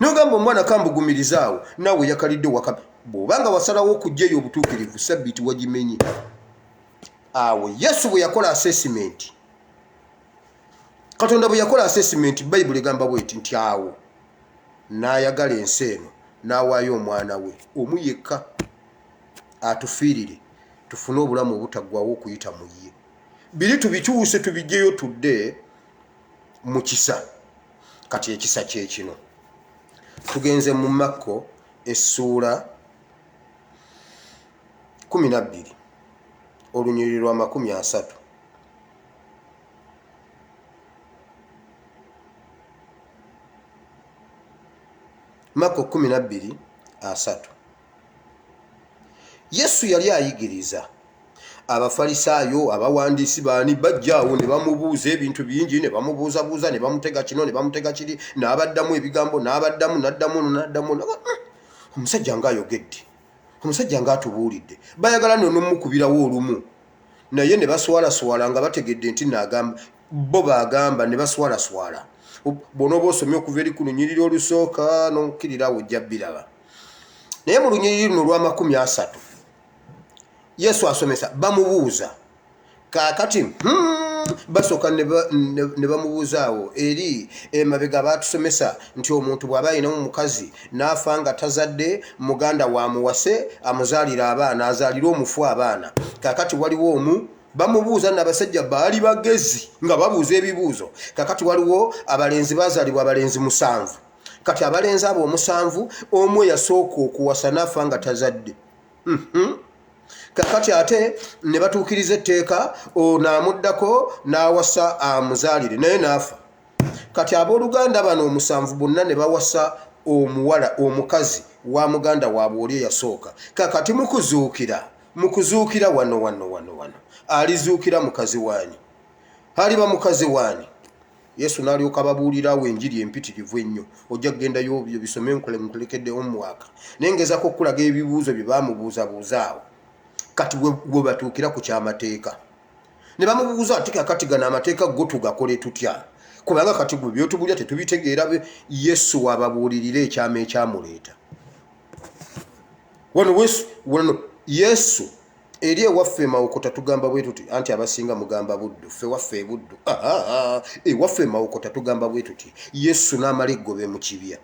nogamba omwana kambugumirizaawo, naawe yakalidde waka. Bw'oba nga wasalawo okujja eyo obutuukirivu, sabbiiti wagimenye. Awo Yesu bwe yakola assessment, Katonda bwe yakola assessment, Bayibuli egamba bweti nti awo n'ayagala ensi eno n'awaayo omwana we omu yekka atufiirire tufune obulamu obutaggwawo okuyita mu ye. Biri tubikyuse, tubijjeyo, tudde mu kisa. Kati ekisa kye kino. Tugenze mu Makko essuula 12, olunyiriri lwa 30. Makko 12:30. Yesu yali ayigiriza Abafalisaayo, abawandiisi, baani bajja awo ne bamubuuza ebintu bingi, ne bamubuuzabuuza, ne bamutega kino, ne bamutega kiri, n'abaddamu ebigambo, n'abaddamu, n'addamu ono, n'addamu ono. Omusajja ng'ayogedde, omusajja ng'atubuulidde. Bayagala nno n'omukubirawo olumu, naye ne baswalaswala nga bategedde nti naagamba bo baagamba, ne baswalaswala. Bw'onooba osomye okuva eri ku lunyiriri olusooka n'okkirira awo, ojja biraba. Naye mu lunyiriri luno olw'amakumi 30, Yesu asomesa, bamubuuza. Kaakati basooka ne bamubuuza awo eri emabega, baatusomesa nti omuntu bw'aba alinamu mukazi n'afa nga tazadde, muganda wamuwase amuzaalira abaana, azaalire omufu abaana. Kaakati waliwo omu bamubuuza, nabasajja baali bagezi nga babuuza ebibuuzo. Kakati waliwo abalenzi, bazaalibwa abalenzi musanvu. Kati abalenzi abo omusanvu, omu eyasooka okuwasa n'afa nga tazadde. Kakati ate ne batuukiriza etteeka, ono amuddako n'awasa amuzaalire, naye n'afa. Kati abooluganda bano omusanvu bonna ne bawasa omuwala omukazi wa muganda waabwe oli eyasooka. Kakati mukuzuukira, mukuzuukira wano wano wano wano alizuukira mukazi waani? Aliba mukazi waani? Yesu n'alyoka ababuulira awo enjiri empitirivu ennyo. Ojja kugendayo obyo bisome nkule nkulekedde homework. Naye ngezaako okukulaga ebibuuzo bye baamubuuzabuuza awo. Kati we batuukira ku ky'amateeka. Ne bamubuuza ati kakati gano amateeka go tugakole tutya? Kubanga kati gwe by'otubuulira tetubitegeera. Yesu wababuulirira ekyama ekyamuleeta. Wano Yesu, wano Yesu eri ewaffe Mawokota tugamba bwe tuti, anti abasinga mugamba Buddu, ffe waffe ebuddu. Ewaffe Mawokota tugamba bwe tuti, Yesu n'amala eggobe mu kibya.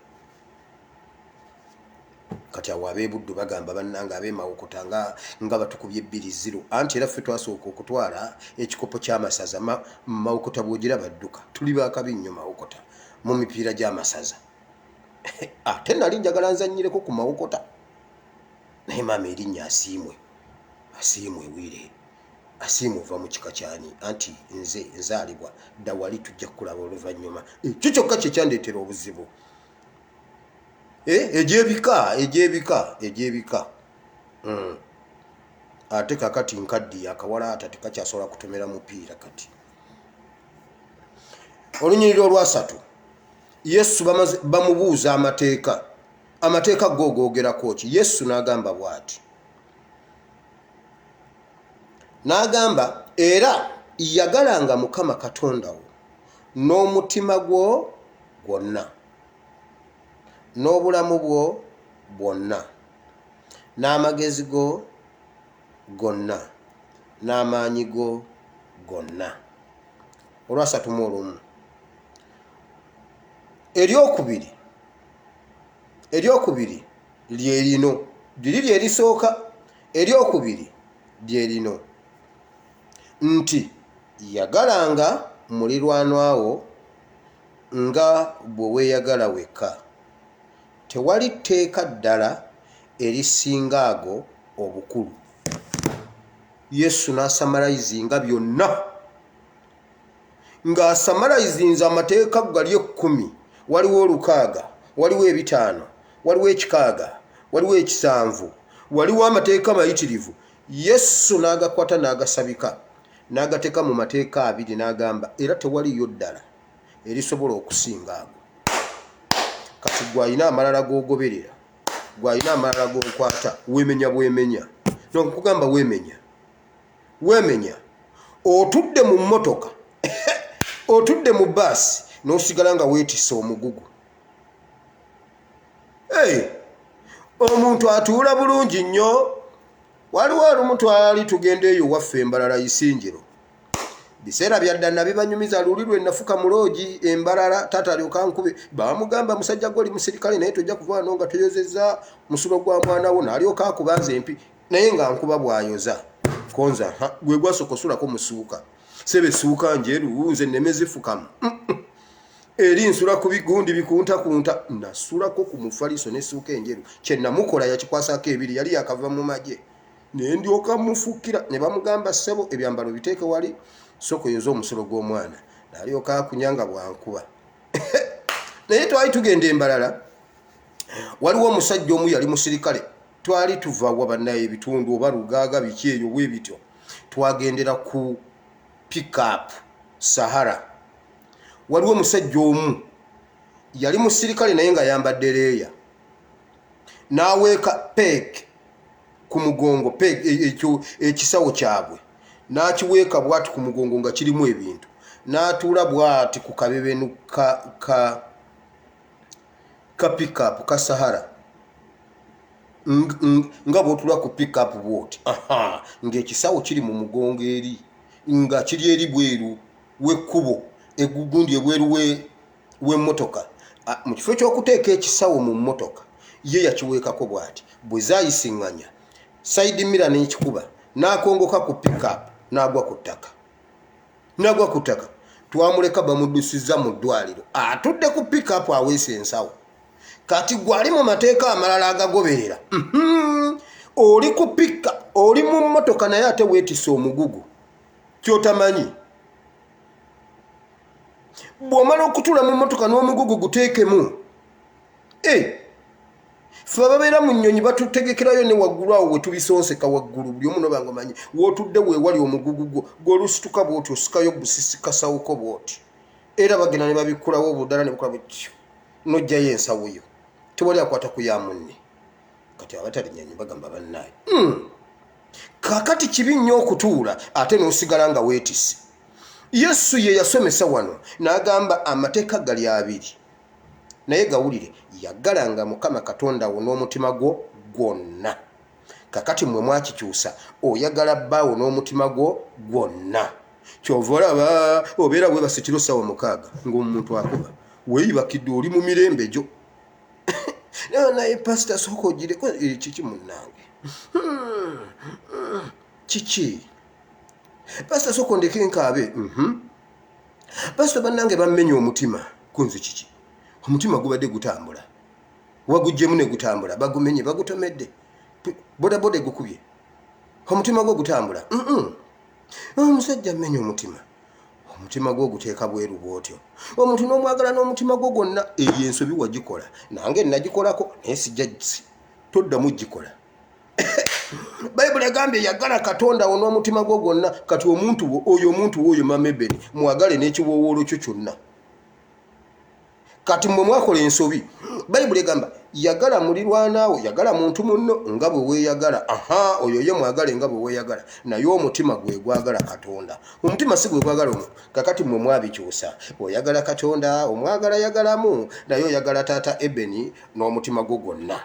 Kati awo ab'ebuddu bagamba bannange ab'e Mawokota nga nga batukubye 2-0, anti era ffe twasooka okutwala ekikopo ky'amasaza. Mawokota bw'ogira badduka, tuli bakabi nnyo Mawokota mu mipiira gy'amasaza. Ate nali njagala nzannyireko ku Mawokota, naye maama erinnya Asiimwe, Asiimwe Wire, Asiimwe ova mu kika kyani? Anti nze nzaalibwa dda wali, tujja kukulaba oluvannyuma. Ekyo kyokka kye kyandeetera obuzibu. Egyebika egyebika egyebika. Ate kakati nkaddiye, akawalaata tekakyasobola kutomera mupiira. Kati olunyiriri olwasatu, Yesu bamubuuza amateeka, amateeka go ogoogerako ki? Yesu n'agamba bw'ati, n'agamba era yagalanga Mukama Katonda wo n'omutima gwo gwonna n'obulamu bwo bwonna n'amagezi go gonna n'amaanyi go gonna. Olwasatu mu olumu, eryokubiri, eryokubiri lye lino, liri lye lisooka, eryokubiri lye lino nti yagalanga mulirwanwa wo nga bwe weeyagala wekka. Tewali tteeka ddala erisinga ago obukulu. Yesu n'asummarizinga byonna, ng'asummarizinze amateeka gali 10. Waliwo 6, waliwo 5, waliwo 6, waliwo 7, waliwo amateeka mayitirivu. Yesu n'agakwata n'agasabika n'agateeka mu mateeka abiri, n'agamba era tewaliyo ddala erisobola okusinga ago. Kati gwe alina amalala g'ogoberera, gwe alina amalala g'okwata, weemenya bwemenya. Nkugamba weemenya, weemenya. Otudde mu mmotoka, otudde mu baasi, n'osigala nga weetisse omugugu. Hey, omuntu atuula bulungi nnyo. Waliwo olumu twali tugenda eyo waffe Embalala Isinjiro, biseera byadda, nabibanyumiza luli lwe nafuka mu loogi Embalala. Taata alyoka nkube, bamugamba, musajja gwe oli musirikale, naye tojja kuva wano nga toyozezza musulo gwa mwana wo. N'alyoka akubanza empi, naye nga nkuba bw'ayoza konza gwe gwasooka osulako musuuka sebe suuka njeru, nze nneme zifukamu eri nsula ku bigundi bikuntakunta. Nasulako ku mufaliso nesuuka enjeru, kyenamukola yakikwasako ebiri, yali yakava mu magye, nendyoka mufukira. Ne bamugamba, ssebo, ebyambalo biteeke wali, sooka oyoze omusulo gw'omwana. Nalyoka akunya nga bwankuba. Naye twali tugenda Embalala, waliwo omusajja omu yali musirikale. Twali tuva wa bannaye ebitundu oba Lugaaga biki eyo bwe bityo, twagendera ku pickup Sahara. Waliwo omusajja omu yali musirikale, naye nga yambadde leeya, n'aweeka peg ku mugongo, peg ekyo ekisawo kyabwe, n'akiweeka bwati ku mugongo nga kirimu ebintu, n'atuula bwati ku kabebenu ka, ka, ka pickup ka Sahara, nga bw'otula ku pickup bwoti, aha, ng'ekisawo kiri mu mugongo eri, nga kiri eri bweru w'ekkubo, egugundi ebweru w'emmotoka. Mu kifo ky'okuteeka ekisawo mu mmotoka, ye yakiweekako bw'ati. Bwe zaayisiŋŋanya, side mirror n'ekikuba, n'akongoka ku pickup n'agwa ku ttaka, n'agwa ku ttaka. Twamuleka bamuddusizza mu ddwaliro, atudde ku pickup aweesa ensawo. Kati gwali mu mateeka amalala agagoberera, Oli ku pickup, oli mu mmotoka, naye ate weetisse omugugu kyotamanyi. Bw'omala okutuula mu mmotoka n'omugugu guteekemu. Eh, ffe ababeera mu nnyonyi batutegekerayo ne waggulu awo we tubisonseka waggulu, buli omu noba nga omanyi w'otudde weewali omugugu gwo, gw'olusituka bw'oti osikayo busisi kasawuko bw'oti, era bagenda ne babikkulawo obudala ne bukola butyo n'oggyayo ensawo yo, tewali akwata ku ya munne. Kati abatali nnyonyi bagamba bannaaye. Kaakati kibi nnyo okutuula ate n'osigala nga weetisse. Yesu ye yasomesa wano n'agamba amateeka gali abiri, naye gawulire, yagalanga Mukama Katonda wo n'omutima gwo gwonna. Kakati mmwe mwakikyusa, oyagala bbaawo n'omutima gwo gwonna. Kyova olaba obeera weebase kiro ssaawa 6 ng'omuntu akuba, weeyibakidde oli mu mirembe gyo. Naye pasita sooka ogireko kiki munnange? Kiki? Pasita sooka ondeke nkaabe. Pasita bannange bammenya omutima. Kunze kiki? Omutima gubadde gutambula, waguggyemu ne gutambula, bagumenye, bagutomedde, bodaboda egukubye, omutima gwo gutambula. Omusajja mmenya omutima, omutima gwo oguteeka bweru bw'otyo, omuntu n'omwagala n'omutima gwo gwonna. Eyo ensobi wagikola, nange nagikolako, naye sijja toddamu gikola. Bayibuli egambye yagala Katonda wo n'omutima gwo gwonna. Kati omuntu wo oyo, omuntu wo oyo mama Ebeni, mwagale n'ekiwoowoolo kyo kyonna. Kati mmwe mwakola ensobi. Bayibuli egamba yagala mulirwanaawo, yagala muntu munno nga bwe weeyagala. Aha, oyo ye mwagale nga bwe weeyagala, naye omutima gwe gwagala Katonda, omutima si gwe gwagala omuntu. Kakati mmwe mwabikyusa, oyagala Katonda omwagala yagalamu, naye oyagala taata Ebeni n'omutima gwo gwonna,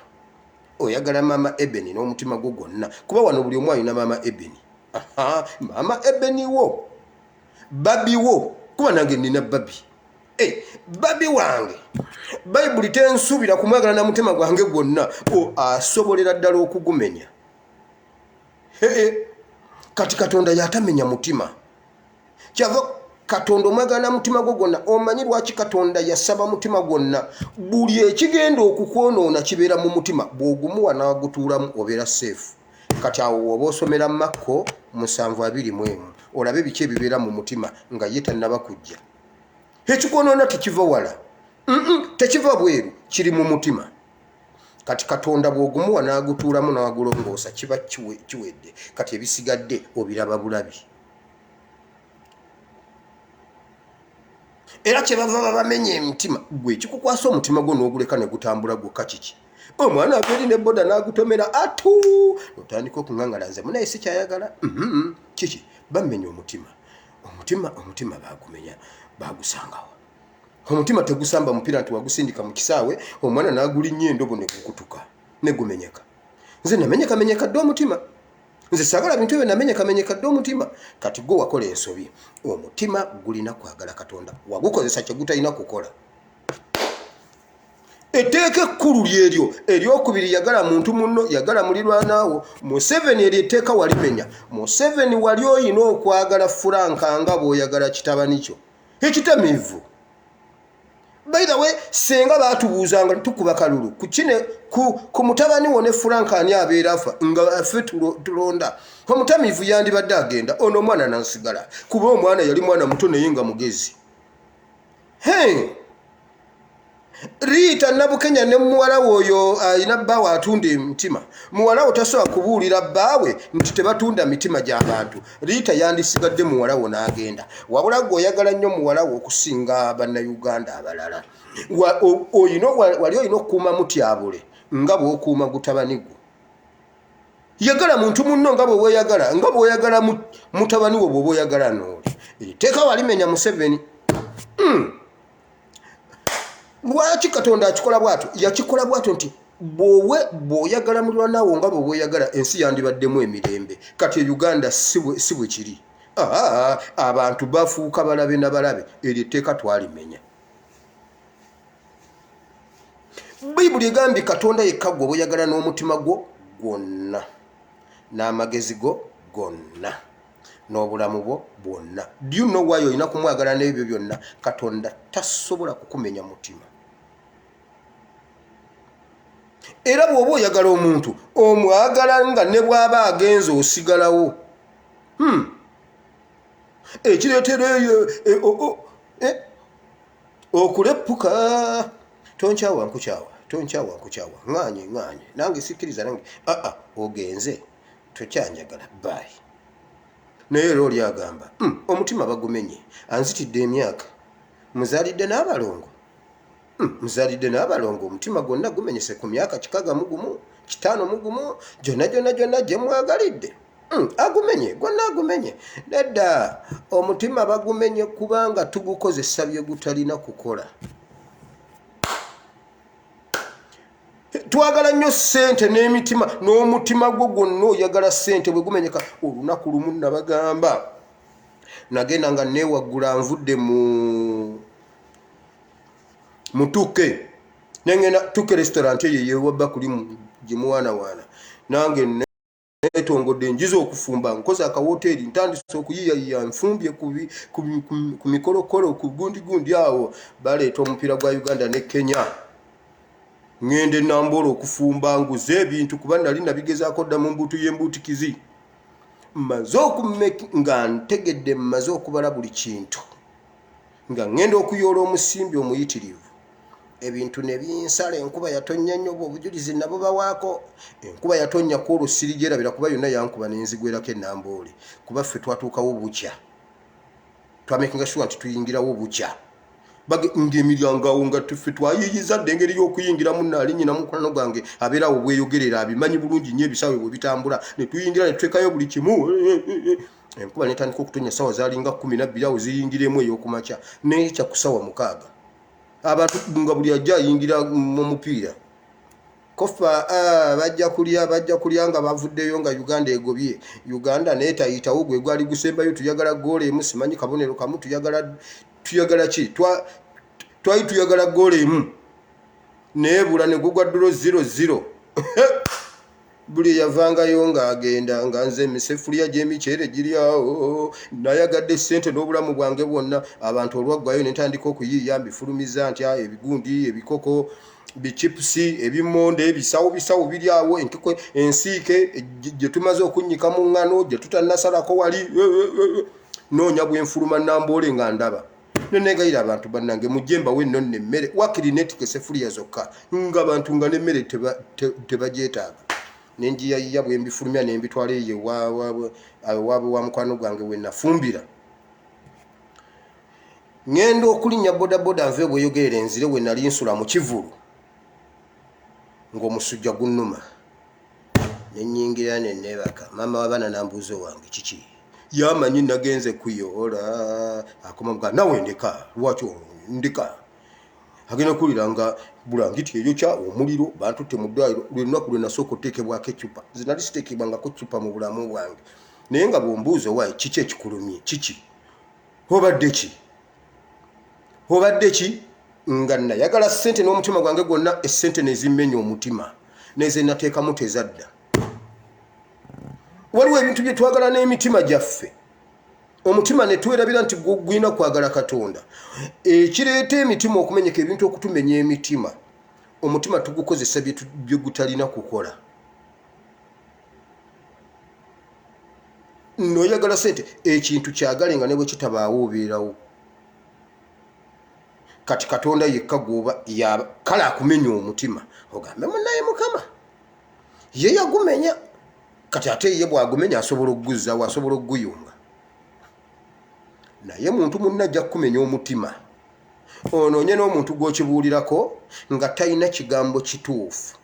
oyagala maama Ebeni n'omutima gwo gwonna, kuba wano buli omu alina maama Ebeni. Aha, maama Ebeni wo, babi wo, kuba nange nina babi. Hey, babi wange, Bayibuli tensuubira kumwagala na mutima gwange gwonna, asobolera ddala okugumenya. Hey, kati Katonda yatamenya mutima, kyava Katonda omwagala na mutima gwo gwonna. Omanyi lwaki Katonda yasaba mutima gwonna? Buli ekigenda okukwonoona kibeera mu mutima, bw'ogumuwa n'agutuulamu obeera safe. Kati awo woba osomera Makko 7:21 olabe biki ebibeera mu mutima nga ye tannaba kujja. Ekikwonoona tekiva wala, tekiva bweru, kiri mu mutima. Kati Katonda bw'ogumuwa n'agutuulamu n'agulongoosa, kiba kiwedde. Kati ebisigadde obiraba bulabi. Era kyebava babamenya emitima. Gwe ekikukwasa omutima gwo n'oguleka ne gutambula gwokka kiki? Omwana ava eri ne boda n'agutomera atu, otandika okuŋŋaŋala, nze munaye sikyayagala. Kiki? Bamenya omutima. Omutima, omutima bagumenya, bagusangawa? Omutima tegusamba mupiira nti wagusindika mu kisaawe, omwana n'agulinnya endobo ne gukutuka ne gumenyeka. Nze namenyekamenyeka dde omutima, nze saagala bintu ebyo, namenyekamenyeka dde omutima. Kati gwe wakola ensobi. Omutima gulina kwagala Katonda, wagukozesa kye gutalina kukola. Etteeka ekkulu lyeryo eryokubiri, yagala muntu munno, yagala mulirwanaawo. Museveni, eryo etteeka walimenya. Museveni, wali oyina okwagala Furanka nga bw'oyagala kitabani kyo ekitamiivu. By the way, senga baatubuuzanga tukuba kalulu kukine ku mutabani wo ne Furanka, ani abeera afa nga ffe tulonda? Omutamiivu yandibadde agenda, ono omwana nansigala, kuba omwana yali mwana muto naye nga mugezi. Hey! Riita Nabukenya ne muwala we oyo alina bbaawe atunda emitima. Muwala we tasobola kubuulira bbaawe nti tebatunda mitima gy'abantu. Riita yandisigadde muwala wo n'agenda. Wabula gwe oyagala nnyo muwala wo okusinga Bannayuganda abalala. Wali olina okukuuma mutyabule nga bw'okuuma gutabani gwo. Yagala muntu munno nga bwe weeyagala, nga bw'oyagala mutabani wo bw'oba oyagala n'oli. Etteeka walimenya, Museveni. Lwaki Katonda akikola bwatyo? Yakikola bwatyo nti bwowe bw'oyagala mulwanaawo nga bwe weeyagala, ensi yandibaddemu emirembe. Kati e Uganda si bwe kiri, abantu bafuuka balabe na balabe. Eryo etteeka twalimenya. Bayibuli egambye Katonda yekka gwe oba oyagala n'omutima gwo gwonna n'amagezi go gonna n'obulamu bwo bwonna. Do you know why olina kumwagala n'ebyo byonna? Katonda tasobola kukumenya mutima. Era bw'oba oyagala omuntu, omwagala nga ne bw'aba agenze osigalawo. Ekireetera eyo Okuleppuka, tonkyawa nkukyawa, tonkyawa nkukyawa, ŋŋaanye ŋŋaanye, nange sikkiriza nange aa ogenze tokyanjagala, bye. Naye era oli agamba, omutima bagumenye, anzitidde emyaka, muzaalidde n'abalongo, muzaalidde n'abalongo, omutima gwonna gumenyese ku myaka 61, 51, gyonna gyonna gyonna gye mwagalidde. Agumenye gwonna agumenye. Nedda, omutima bagumenye kubanga tugukozesa bye gutalina kukola. Twagala nnyo ssente n'emitima, n'omutima gwo gwonna oyagala ssente. Bwe gumenyeka, olunaku lumu nabagamba nagenda nga neewaggula, nvudde mu mutuke nengenda tuke restaurant eyo yewabba kuli gyemuwaanawaana, nange netongodde njiza okufumba, nkoze akawoteeri, ntandise okuyiyayiya, nfumbye ku mikolokolo ku gundi gundi. Awo baleeta omupiira gwa Uganda ne Kenya, ŋŋenda enambola okufumba, nguze ebintu kuba nali nabigezaako dda mu mbuutu y'embuutikizi. Mmaze nga ntegedde, mmaze okubala buli kintu, nga ŋŋenda okuyoola omusimbi omuyitirivu, ebintu ne binsala. Enkuba yatonnya nnyo, obwo obujulizi nabo bawaako. Enkuba yatonnya ku olwo sirigyerabira, kuba yonna yankuba nenzigwerako enamboole, kuba ffe twatuukawo bukya, twamakinga sure nti tuyingirawo bukya ng'emiryango awo nga ffe twayiyiza dda engeri y'okuyingiramu. Naali nyina mukwano gwange abeerawo bweyogerera, abimanyi bulungi nnyo ebisaawe bwe bitambula, ne tuyingira ne tuteekayo buli kimu. Enkuba netandika okutonya, sawa zalinga 12 awo ziyingiremu ey'okumakya, nekya ku sawa 6, abantu nga buli ajja ayingira mu mupiira. Kofa bajja kulya, bajja kulya nga bavuddeyo nga Uganda egobye. Uganda naye tayitawo, gwe gwali gusembayo. Tuyagala goola emu, simanyi kabonero kamu, tuyagala tuyagala ki, twali tuyagala goola emu neebula, ne gugwa draw 0-0. Buli eyavangayo ng'agenda, nga nze emisefuliya gy'emiceere giri awo. Nayagadde ssente n'obulamu bwange bwonna. Abantu olwaggwayo ne ntandika okuyiiya, mbifulumiza ntya ebigundi, ebikoko, bichipusi, ebimonde, ebisawo bisawo biri awo, enkoko ensiike gye tumaze okunnyika mu ŋŋano gye tutannasalako wali. Noonya bwenfuluma Namboole nga ndaba nenegayira abantu, bannange mujje mbawe nno nno emmere, wakiri netika esefuliya zokka, nga abantu nga n'emmere tebagyetaaga. Nenjiyayiya bwe mbifulumya nembitwala eyo ewaabwe wa mukwano gwange we nafumbira. Ŋŋenda okulinnya bodaboda nve bweyogerera enzire we nali nsula mu kivulu, ng'omusujja gunnuma, nenyingira neneebaka. Maama w'abaana nambuuza, owange kiki? Yamanyi nagenze kuyoola, akoma muga nawe ndeka, lwaki ndeka? Agenda kuwulira nga bulangiti eyokya omuliro, bantutte mu ddwaliro. Lwe lunaku lwe nasooka oteekebwako eccupa. Nze nali siteekebwangako ccupa mu bulamu bwange, naye nga bwombuuza, owaaye kiki ekikulumye, kiki obadde ki, obadde ki? Nga nayagala ssente n'omutima gwange gwonna, essente nezimmenya omutima, neze nateekamu tezadda. Waliwo ebintu bye twagala n'emitima gyaffe, omutima ne twerabira nti gulina kwagala Katonda. Ekireeta emitima okumenyeka, ebintu okutumenya emitima, omutima tugukozesa bye gutalina kukola. Noyagala sente, ekintu kyagale nga ne bwe kitabaawo obeerawo. Kati Katonda yekka gwoba kale akumenya omutima, ogambe munaye Mukama ye yagumenya. Kati ate ye bwagumenya asobola okuguzzawo, asobola okuguyunga. Naye muntu munna ajja kukumenya omutima, onoonye n'omuntu gw'okibuulirako nga talina kigambo kituufu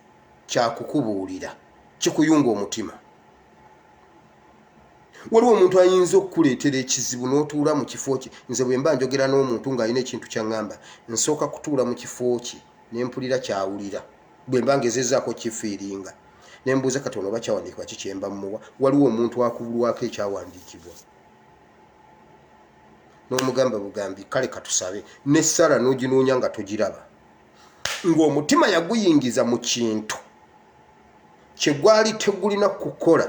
kyakukubuulira kikuyunga omutima. Waliwo omuntu ayinza okukuleetera ekizibu n'otuula mu kifo kye. Nze bwe mba njogera n'omuntu ng'alina ekintu kyaŋŋamba, nsooka kutuula mu kifo kye ne mpulira kyawulira. Bwe mba ngezezaako kifiiringa, ne mbuuza kati ono oba kyawandiikibwa ki kyemba mmuwa. Waliwo omuntu akubulwako ekyawandiikibwa n'omugamba bugambi, kale katusabe, n'essala n'oginoonya nga togiraba, ng'omutima yaguyingiza mu kintu kye gwali tegulina kukola,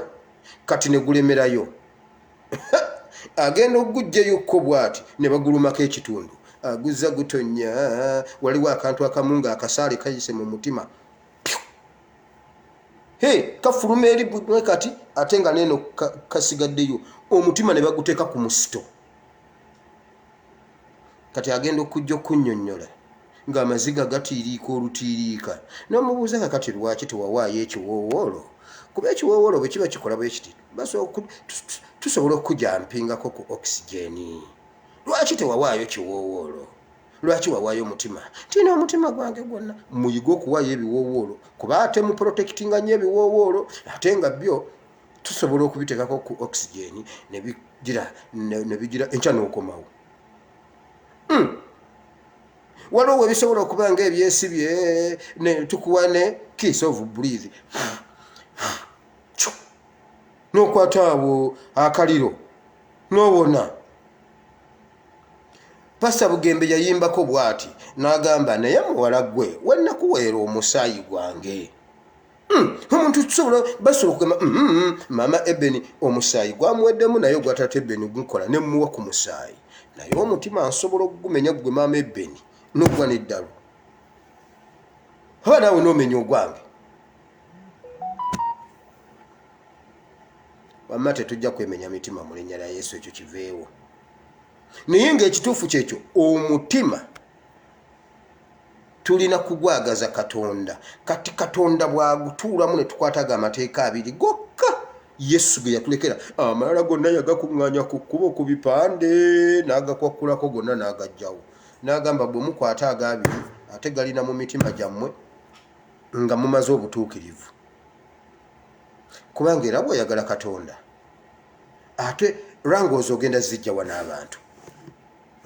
kati ne gulemerayo. Agenda okuguggyayokko bw'ati ne bagulumako ekitundu, aguzza gutonnya. Waliwo akantu akamu ng'akasaale kayise mu mutima, he kafuluma eri bwe kati, ate nga neeno kasigaddeyo. Omutima ne baguteeka ku musito. Kati agenda okujja okunnyonnyola ng'amaziga gatiiriika olutiiriika, n'omubuuza kakati lwaki tewawaayo ekiwoowoolo? Kuba ekiwoowoolo bwe kiba kikola bwe kiti, tusobola okukujampingako ku oxygen. Lwaki tewawaayo kiwoowoolo? Lwaki wawaayo omutima? Nti omutima gwange gwonna. Muyige okuwaayo ebiwoowoolo, kuba ate muprotectinga nnyo ebiwoowoolo, ate nga byo tusobola okubiteekako ku oxygen ne bigira enkya n'okomawo. Waliwo we bisobola okuba nga ebyesibye ne tukuwa ne kiss of breathe, n'okwata awo akaliro n'owona. Pasita Bugembe yayimbako bw'ati n'agamba, naye muwala gwe wennakuweera omusaayi gwange. Omuntu tusobola basobola okugamba maama Ebeni omusaayi gwamuweddemu, naye ogwa taata Ebeni gukola ne muwa ku musaayi, naye omutima nsobola okugumenya ggwe maama Ebeni n'ogwa n'eddalu, oba naawe n'omenya ogwange. Wamma tetujja kwemenya mitima mu linnya lya Yesu, ekyo kiveewo. Naye ng'ekituufu kyekyo, omutima tulina kugwagaza Katonda. Kati Katonda bw'agutuulamu ne tukwataga amateeka abiri gokka Yesu ge yatulekera, amalala gonna yagakuŋŋaanya ku kkubo ku bipande n'agakwakkulako gonna n'agajjawo, n'agamba bwe mukwata ag'abiri ate galina mu mitima gyammwe nga mumaze obutuukirivu. Kubanga era bw'oyagala Katonda ate rangoozi ogenda zijja wano abantu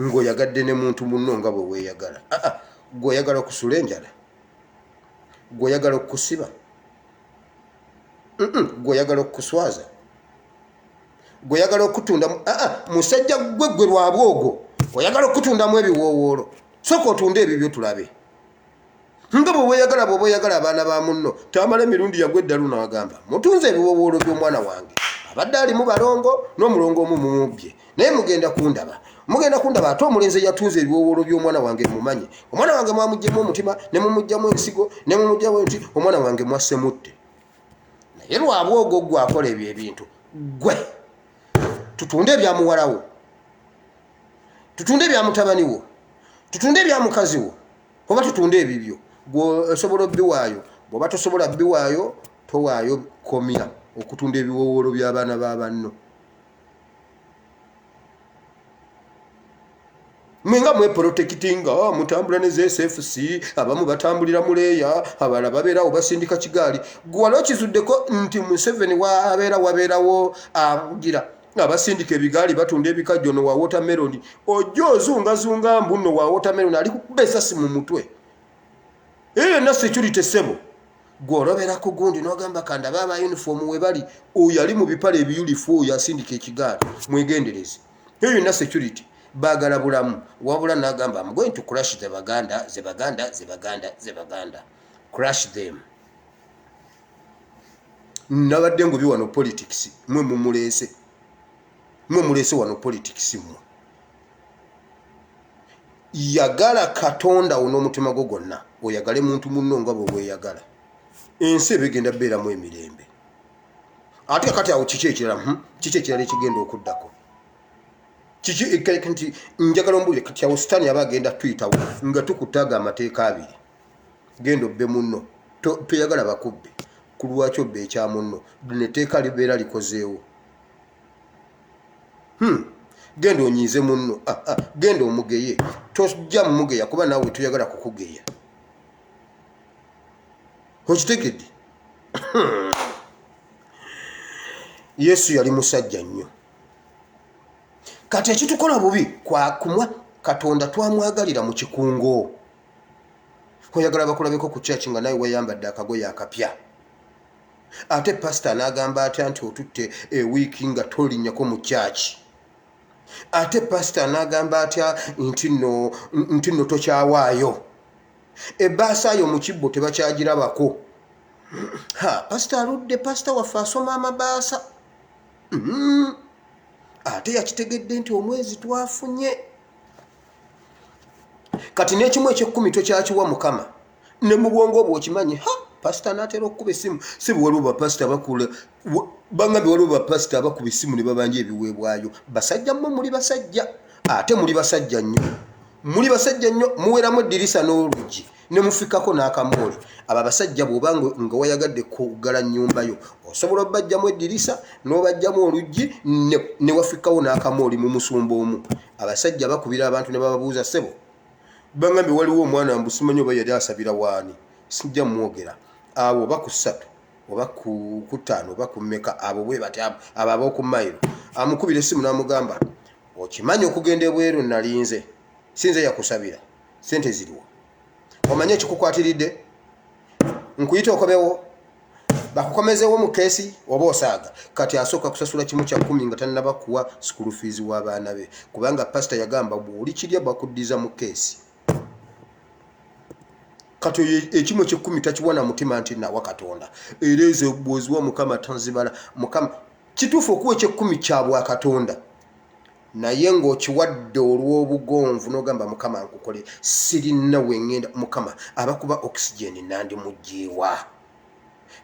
ng'oyagadde ne muntu munno nga bwe weeyagala. Aa, gwe oyagala okusula enjala, gwe oyagala okukusiba, gwe oyagala okukuswaza, gwe oyagala okutundamu. Aa, musajja gwe, gwe lwabwogo oyagala okutundamu ebiwoowoolo, sooka otunde ebibyo tulabe. Nga bwe weeyagala, bw'oba oyagala abaana ba munno. Tamala emirundi yagwa eddalu n'agamba, mutunze ebiwoowoolo by'omwana wange abadde alimu balongo n'omulongo omu mumubbye, naye mugenda kundaba, mugenda kundaba. Ate omulenzi eyatunze ebiwoowoolo by'omwana wange mumanyi, omwana wange mwamuggyemu omutima ne mumuggyamu ensigo ne mumuggyamu nti omwana wange mwassemutte. Naye lwabwogo gwe akola ebyo ebintu, gwe tutunde ebya muwalawo, tutunde ebya mutabani wo, tutunde ebya mukazi wo, oba tutunde ebibyo. Gwe osobola obiwaayo, bw'oba tosobola biwaayo towaayo. Komya okutunda ebiwoowoolo by'abaana ba banno. Mwe nga mweprotectinga, oh, mutambula ne ZSFC, abamu batambulira muleeya, abalala babeerawo basindika kigaali. Gwe wali okizuddeko nti Museveni wabeera wabeerawo agira abasindika ebigaali batunda ebikajjo no wa watermelon, ojja ozungazunga mbu nno wa watermelon ali kukuba esasi mu mutwe. Eyo yonna security ssebo. Gwe olobera ku gundi n'ogamba kandabe aba uniform we bali, oyo ali mu bipale ebiyulifu, oyo asindika ekigaali, mwegendereze. Eyo yonna security, baagala bulamu. Wabula n'agamba, I'm going to crush the Baganda, the Baganda, the Baganda, the Baganda, crush them. Nabadde ngubi wano politics, mwe mumuleese, mwe muleese wano politics. Mmwe yagala Katonda wo n'omutima gwo gwonna, oyagale muntu munno nga bwe weeyagala, ensi eba egenda beeramu emirembe. Ate kati awo kiki ekirala? Kiki ekirala ekigenda okuddako? Kiki nti njagala ombuulire kati awo Sitaani aba agenda tuyitawo nga tukutaga amateeka abiri. Genda obbe munno, toyagala bakubbe, ku lwaki obba ekya munno? Lino etteeka libeera likozeewo. Genda onyiize munno, ah, ah, genda omugeye, tojja mumugeya kuba naawe toyagala kukugeya. Okitegedde? Yesu yali musajja nnyo. Kati ekitukola bubi kwakumwa Katonda twamwagalira mu kikungo. Oyagala bakulabeko ku church nga nawe weyambadde akagoye akapya, ate pasita n'agamba atya nti otutte ewiiki nga tolinnyako mu church? Ate pasita n'agamba atya nti nno tokyawaayo ebbaasa yo mu kibbo, tebakyagirabako? Ha, pasita aludde, pasita waffe asoma amabaasa. Ate yakitegedde nti omwezi twafunye kati n'ekimu ekyekkumi tokyakiwa Mukama. Ne mu bwongo obwo okimanyi, ha, pasita n'atera okukuba essimu. Si bwe waliwo bapasita bakula bangambye, waliwo bapasita abakuba essimu ne babanja ebiweebwayo. Basajja mmwe muli basajja, ate muli basajja nnyo. Muli basajja nnyo, muweramu eddirisa n'oluggi ne mufikako n'akamooli. Abo abasajja bw'oba nga wayagadde kuggala nnyumba yo, osobola obajjamu eddirisa n'obajjamu oluggi ne wafikawo n'akamooli mu musumba omu. Abasajja bakubira abantu ne bababuuza, ssebo, bangambye waliwo omwana mbu simanyi oba yali asabira waani, sijja mwogera awo, oba ku 3 oba ku 5 oba ku mmeka, abo bwe bati abo ab'oku mayiro. Amukubira essimu n'amugamba, okimanyi okugenda ebweru nalinze, sinze yakusabira, sente ziriwo, omanye ekikukwatiridde, nkuyita okomewo bakukomezewo mu case oba osaaga. Kati asooka kusasula 1/10 nga tannaba kuwa school fees w'abaana be, kubanga pasita yagamba bw'oli kirya bakuddiza mu case. Kati oyo 1/10 takiwa na mutima nti nawa Katonda, era ezo bw'oziwa Mukama tanzibala. Mukama kituufu okuwa ekyekkumi kya bwakatonda, naye ng'okiwadde olw'obugonvu n'ogamba, Mukama nkukole, sirina wengenda, Mukama abakuba oxygen nandimuggyewa,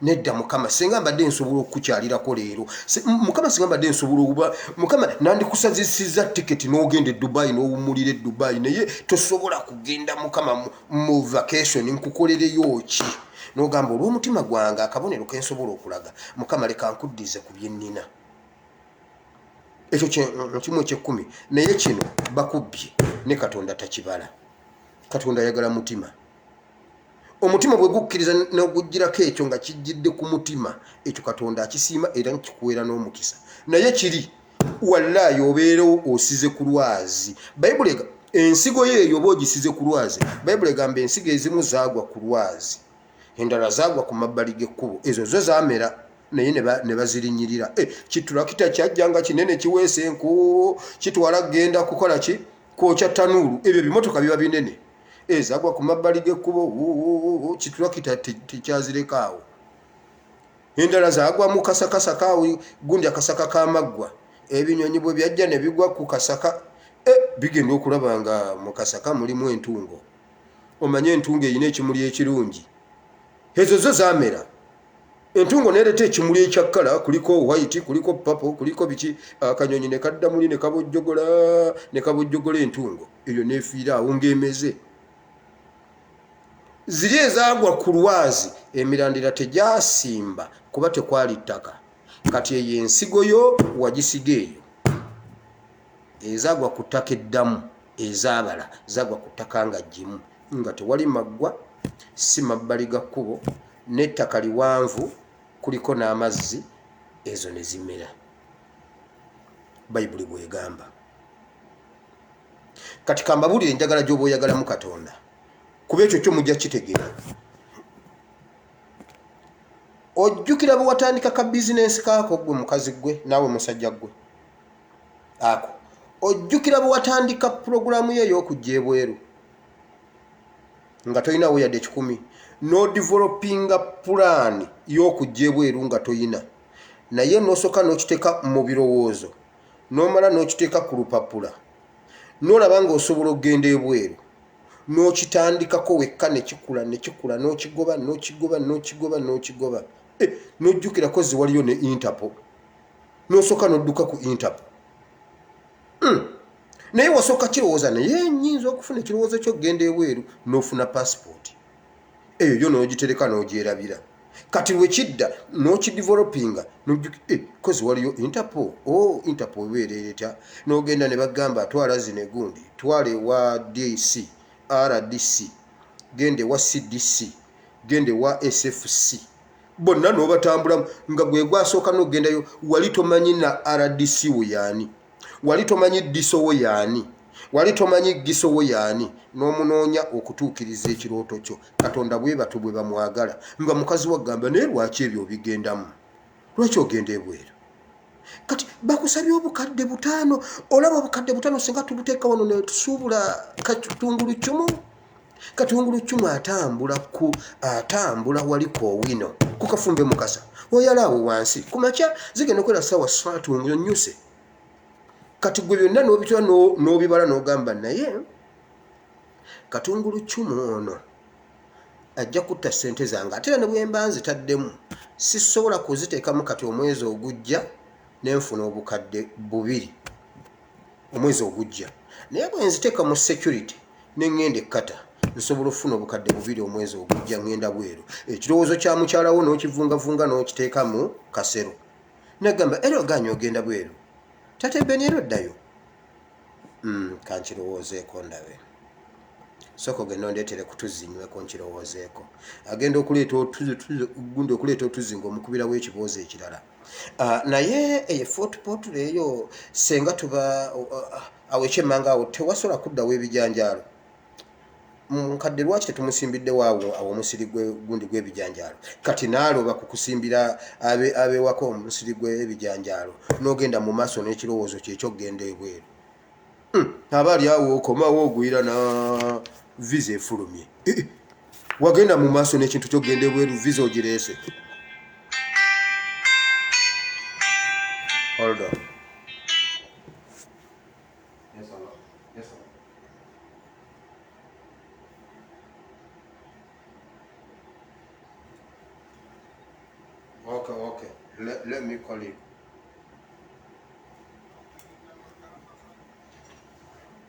nedda Mukama singa mbadde nsobola okukukyalirako leero, Mukama singa mbadde nsobola okuba, Mukama nandikusazisiza tiketi n'ogenda e Dubai n'owummulira e Dubai, naye tosobola kugenda Mukama mu vacation, nkukolereyo ki? N'ogamba olw'omutima gwange akabonero kensobola okulaga Mukama, leka nkuddize ku byennina. Ekyo 1/10. Naye kino bakubbye ne Katonda takibala. Katonda ayagala mutima. Omutima bwe gukkiriza n'ogugirako ekyo nga kijjidde ku mutima, ekyo Katonda akisiima era nkikuweera n'omukisa. Naye kiri wallaayi obeera osize ku lwazi. Bayibuli ensigo yo eyo oba ogisize ku lwazi. Bayibuli egamba ensigo ezimu zaagwa ku lwazi, endala zaagwa ku mabbali g'ekkubo, ezo zo zaamera naye ne bazirinyirira. Kitulakita kyajja nga kinene kiweesa enku, kitwala genda kukola ki, kwokya tanuulu, ebyo bimotoka biba binene, ezagwa ku mabbali g'ekkubo, kitulakita tekyazireka endala zagwa mu kasakasaka awo, gundi akasaka k'amaggwa, ebinyonyi bwe byajja ne bigwa ku kasaka, bigenda okulaba nga mu kasaka mulimu entungo. Omanye entungo erina ekimuli ekirungi, ezo zo zaamera. Entungo neereta ekimuli ekyakkala, kuliko white, kuliko purple, kuliko biki, akanyonyi ne kadda muli ne kabojjogola ne kabojjogola, entungo eyo neefiira awo ng'emeze. Ziri ezaagwa ku lwazi emirandira tegyasimba kuba tekwali ttaka. Kati eyo ensigo yo wagisiga eyo ezaagwa ku ttaka eddamu, ezaabala zagwa ku ttaka nga ggimu, nga tewali maggwa, si mabbali ga kkubo, n'ettaka liwanvu kuliko n'amazzi, ezo ne zimera. Bayibuli bwegamba. Kati kambabuulire enjagala gy'oba oyagalamu Katonda, kuba ekyo kyo mujja kitegeera. Ojjukira bwe watandika ka bizinensi kaako, gwe mukazi gwe naawe musajja gwe ako, ojjukira bwe watandika puroguramu yo ey'okujja ebweru nga tolinawo yadde 100, n'odevelopinga pulaani y'okujja ebweru nga toyina, naye n'osooka n'okiteeka mu birowoozo, n'omala n'okiteeka ku lupapula, n'olaba ng'osobola okugenda ebweru, n'okitandikako wekka ne kikula ne kikula, n'okigoba n'okigoba n'okigoba n'okigoba, n'ojjukirako zi waliyo ne Interpol, n'osooka n'odduka ku Interpol. Naye wasooka kirowooza, naye nyinza okufuna ekirowoozo ky'okugenda ebweru, n'ofuna pasipooti eyo yo n'ogitereka n'ogyerabira. Kati lwekidda n'okidevelopinga, kozi waliyo Interpol, o Interpol ebeera etya? N'ogenda ne bagamba twala zino egundi, twala ewa DC, RDC, genda ewa CDC, genda ewa SFC, bonna n'obatambulamu nga gwe gwasooka n'okugendayo. Wali tomanyi na RDC wo yaani, wali tomanyi DISO wo yaani, wali tomanyi GISO wo yaani, n'omunoonya okutuukiriza ekirooto kyo. Katonda bwe batyo bwe bamwagala. Nga mukazi wagamba, naye lwaki ebyo obigendamu? Lwaki ogenda ebweru? Kati bakusabye 5000. Olaba 5000 singa tubuteeka wano netusuubula katungulu cumu, katungulu cumu atambula ku atambula wali koowino ku Kafumbe Mukasa, oyala awo wansi ku makya zigenda okwera 3:00 ng'onyuse. Kati gwe byonna n'obitwa n'obibala n'ogamba, naye katungulu cumu ono ajja kutta ssente zange, ate era ne bwe mba nzitaddemu sisobola kuziteekamu. Kati omwezi ogujja nenfuna 2000 omwezi ogujja, naye bwe nziteeka mu security Ne ŋŋenda e Qatar, nsobola okufuna 2000 omwezi ogujja, ŋŋenda bweru. Ekirowoozo kya mukyala wo n'okivungavunga n'okiteeka mu kasero, nagamba era oganye ogenda bweru. Tate Beni, era oddayo? Kankirowoozeeko ndabe. Sooka ogenda ondeetere ku tuzzi nyweko, nkirowoozeeko. Agenda okuleeta gundi, okuleeta otuzzi ng'omukubirawo ekiboozi ekirala. Naye eyo Fort Portal eyo, senga tuba awo ekyemmanga awo tewasobola kuddawo ebijanjaalo. Mukadde lwaki tetumusimbiddewo awo omusiri gundi gw'ebijanjaalo? Kati naaloba kukusimbira abewako omusiri gw'ebijanjaalo, n'ogenda mu maaso n'ekirowoozo kyekyokugenda ebweru. Aba ali awo, okomawo ogwira na visa efulumye. Eh, wagenda mu maaso n'ekintu kyokugenda ebweru, visa ogireese. Hold on. Yes, hello. Yes, hello. Okay. Let me call you.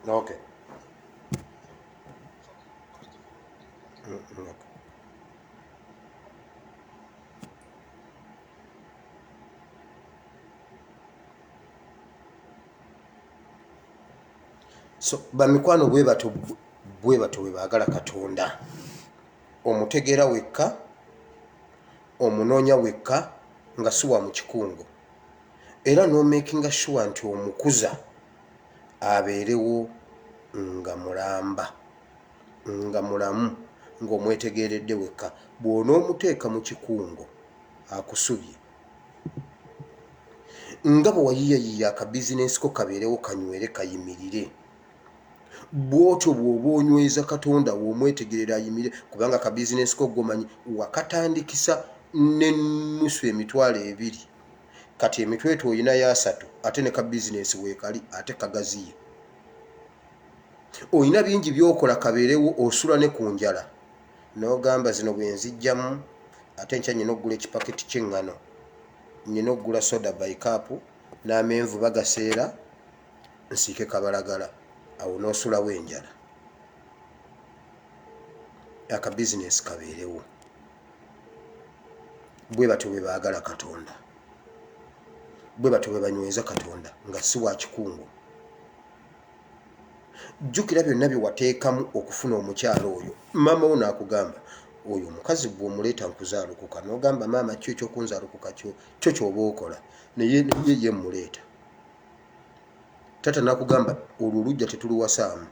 Okay. Okay. So bamikwano, bwe batyo bwe batyo bwe baagala Katonda. Omutegeera wekka, omunoonya wekka, nga si wa mu kikungo, era n'omakinga sure nti omukuza abeerewo nga mulamba, nga mulamu, ng'omwetegeeredde wekka. Bw'onoomuteeka mu kikungo, akusubye. Nga bwe wayiiyayiiya akabizinensi ko kabeerewo, kanywere, kayimirire, bw'otyo bw'oba onyweza Katonda w'omwetegerera ayimirire, kubanga akabizinensi ko gomanyi wakatandikisa n'ennusu 20,000, kati emitwetwe oyinayo 30, ate ne kabizinensi weekali, ate kagaziye. Oyina bingi byokola kabeerewo, osula ne ku njala n'ogamba, zino bwe nzijjamu, ate nkya nyina okugula ekipaketi ky'eŋŋano, nyina okugula soda bicarb n'amenvu bagaseera, nsiike kabalagala. Awo n'osulawo enjala, akabizinensi kabeerewo. Bwe batyo bwe baagala Katonda, bwe batyo bwe banyweza Katonda, nga si wa kikungo. Jjukira byonna bye wateekamu okufuna omukyalo oyo. Maama wo n'akugamba, oyo omukazi bw'omuleeta nkuzaalukuka, n'ogamba, maama, kyo ekyokunzaalukuka kyo kyo kyoba okola, naye naye ye muleeta. Taata n'akugamba, olwo olujja tetuluwasaamu,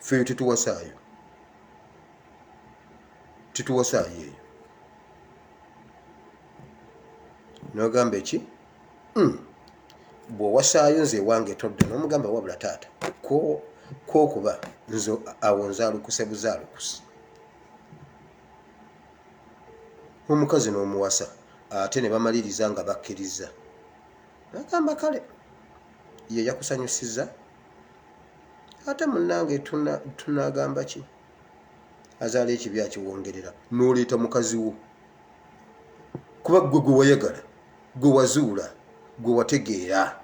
ffeeyo tetuwasaayo, tetuwasaayo eyo. N'ogamba eki? Bw'owasaayo nze ewange todda. N'omugamba, wabula taata, kwokuba nze awo nzaalukuse buzaalukusi. Omukazi n'omuwasa, ate ne bamaliriza nga bakkiriza. Nagamba, kale ye yakusanyusiza, ate munnange tunagamba ki? Azaala ekibi akiwongerera. N'oleeta mukazi wo, kuba gwe gwe wayagala, gwe wazuula, gwe wategeera.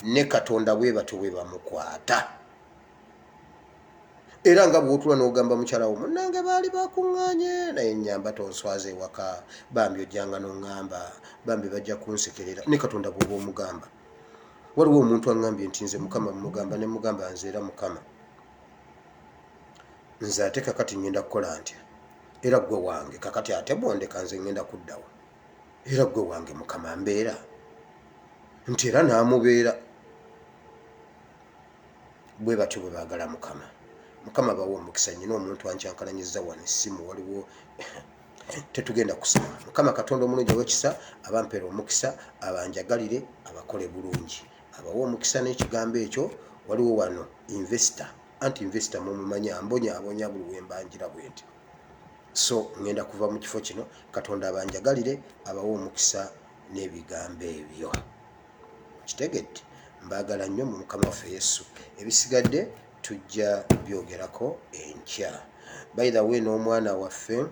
Ne Katonda bwe batyo bwe bamukwata. Era nga bwotula n'ogamba mukyala wo, munnange baali bakuŋŋaanye, naye nyamba tonswaza ewaka, bambi ojjanga n'oŋŋamba, bambi bajja kunsekerera. Ne Katonda bw'oba omugamba. Waliwo omuntu aŋŋambye nti nze Mukama mugamba, ne mugamba nze era Mukama nze, ate kakati ŋŋenda kukola ntya? Era gwe wange kakati, ate bwondeka nze ŋŋenda kuddawo? Era gwe wange Mukama, mbeera nti era n'amubeera. Bwe batyo bwe baagala Mukama. Mukama bawa omukisa. Nyina omuntu ankyankalanyiza wano essimu, waliwo tetugenda kusaba. Mukama Katonda omulungi ow'ekisa abampeera omukisa, abanjagalire, abakole bulungi, abawe omukisa n'ekigambo ekyo. Waliwo wano investor, anti investor mumumanyi, ambonyaabonya buli wembanjira bwe nti. So ŋŋenda kuva mu kifo kino. Katonda abanjagalire, abawe omukisa n'ebigambo ebyo. Kitegedde, mbaagala nnyo mu Mukama waffe Yesu. Ebisigadde tujja byogerako enkya. By the way, n'omwana waffe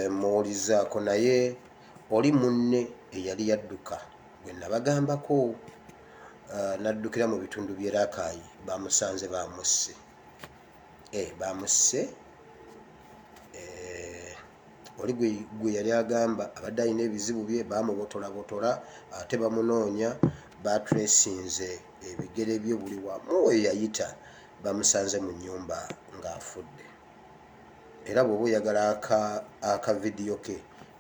muwulizaako, naye oli munne eyali yadduka gwe nabagambako, naddukira mu bitundu by'e Rakai, bamusanze bamusse. Bamusse. Oli gwe yali agamba abadde alina ebizibu bye, bamubotolabotola, ate bamunoonya. Batresinze ebigere bye buli wamu we yayita, bamusanze mu nyumba ng'afudde. Era bw'oba oyagala aka vidiyo ke,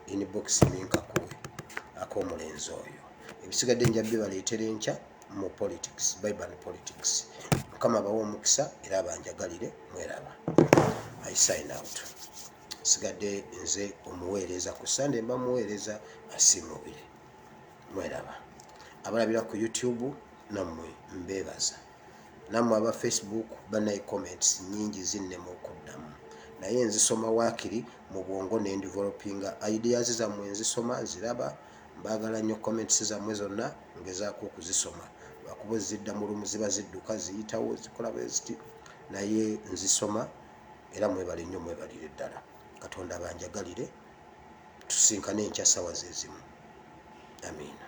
inbox me nkakuwe ak'omulenzi oyo. Ebisigadde nja bibaleetera enkya mu politics, Bible and politics. Mukama abawe omukisa era abanjagalire. Mweraba, I sign out. Sigadde nze omuweereza ku Sande, mba muweereza asiimubire. Mweraba, abalabira ku YouTube nammwe mbeebaza, nammwe aba Facebook. Banaye, comments nyingi zinnema okuddamu, naye nzisoma waakiri mu bwongo nendevelopinga ideas zammwe. Nzisoma, nziraba. Mbaagala nnyo. Comments zammwe zonna ngezaako okuzisoma, lwakuba ozidda mu lumu, ziba zidduka, ziyitawo, zikola bwe ziti, naye nzisoma. Era mwebale nnyo, mwebalire ddala. Katonda banjagalire. Tusinkane enkya sawa zezimu. Amiina.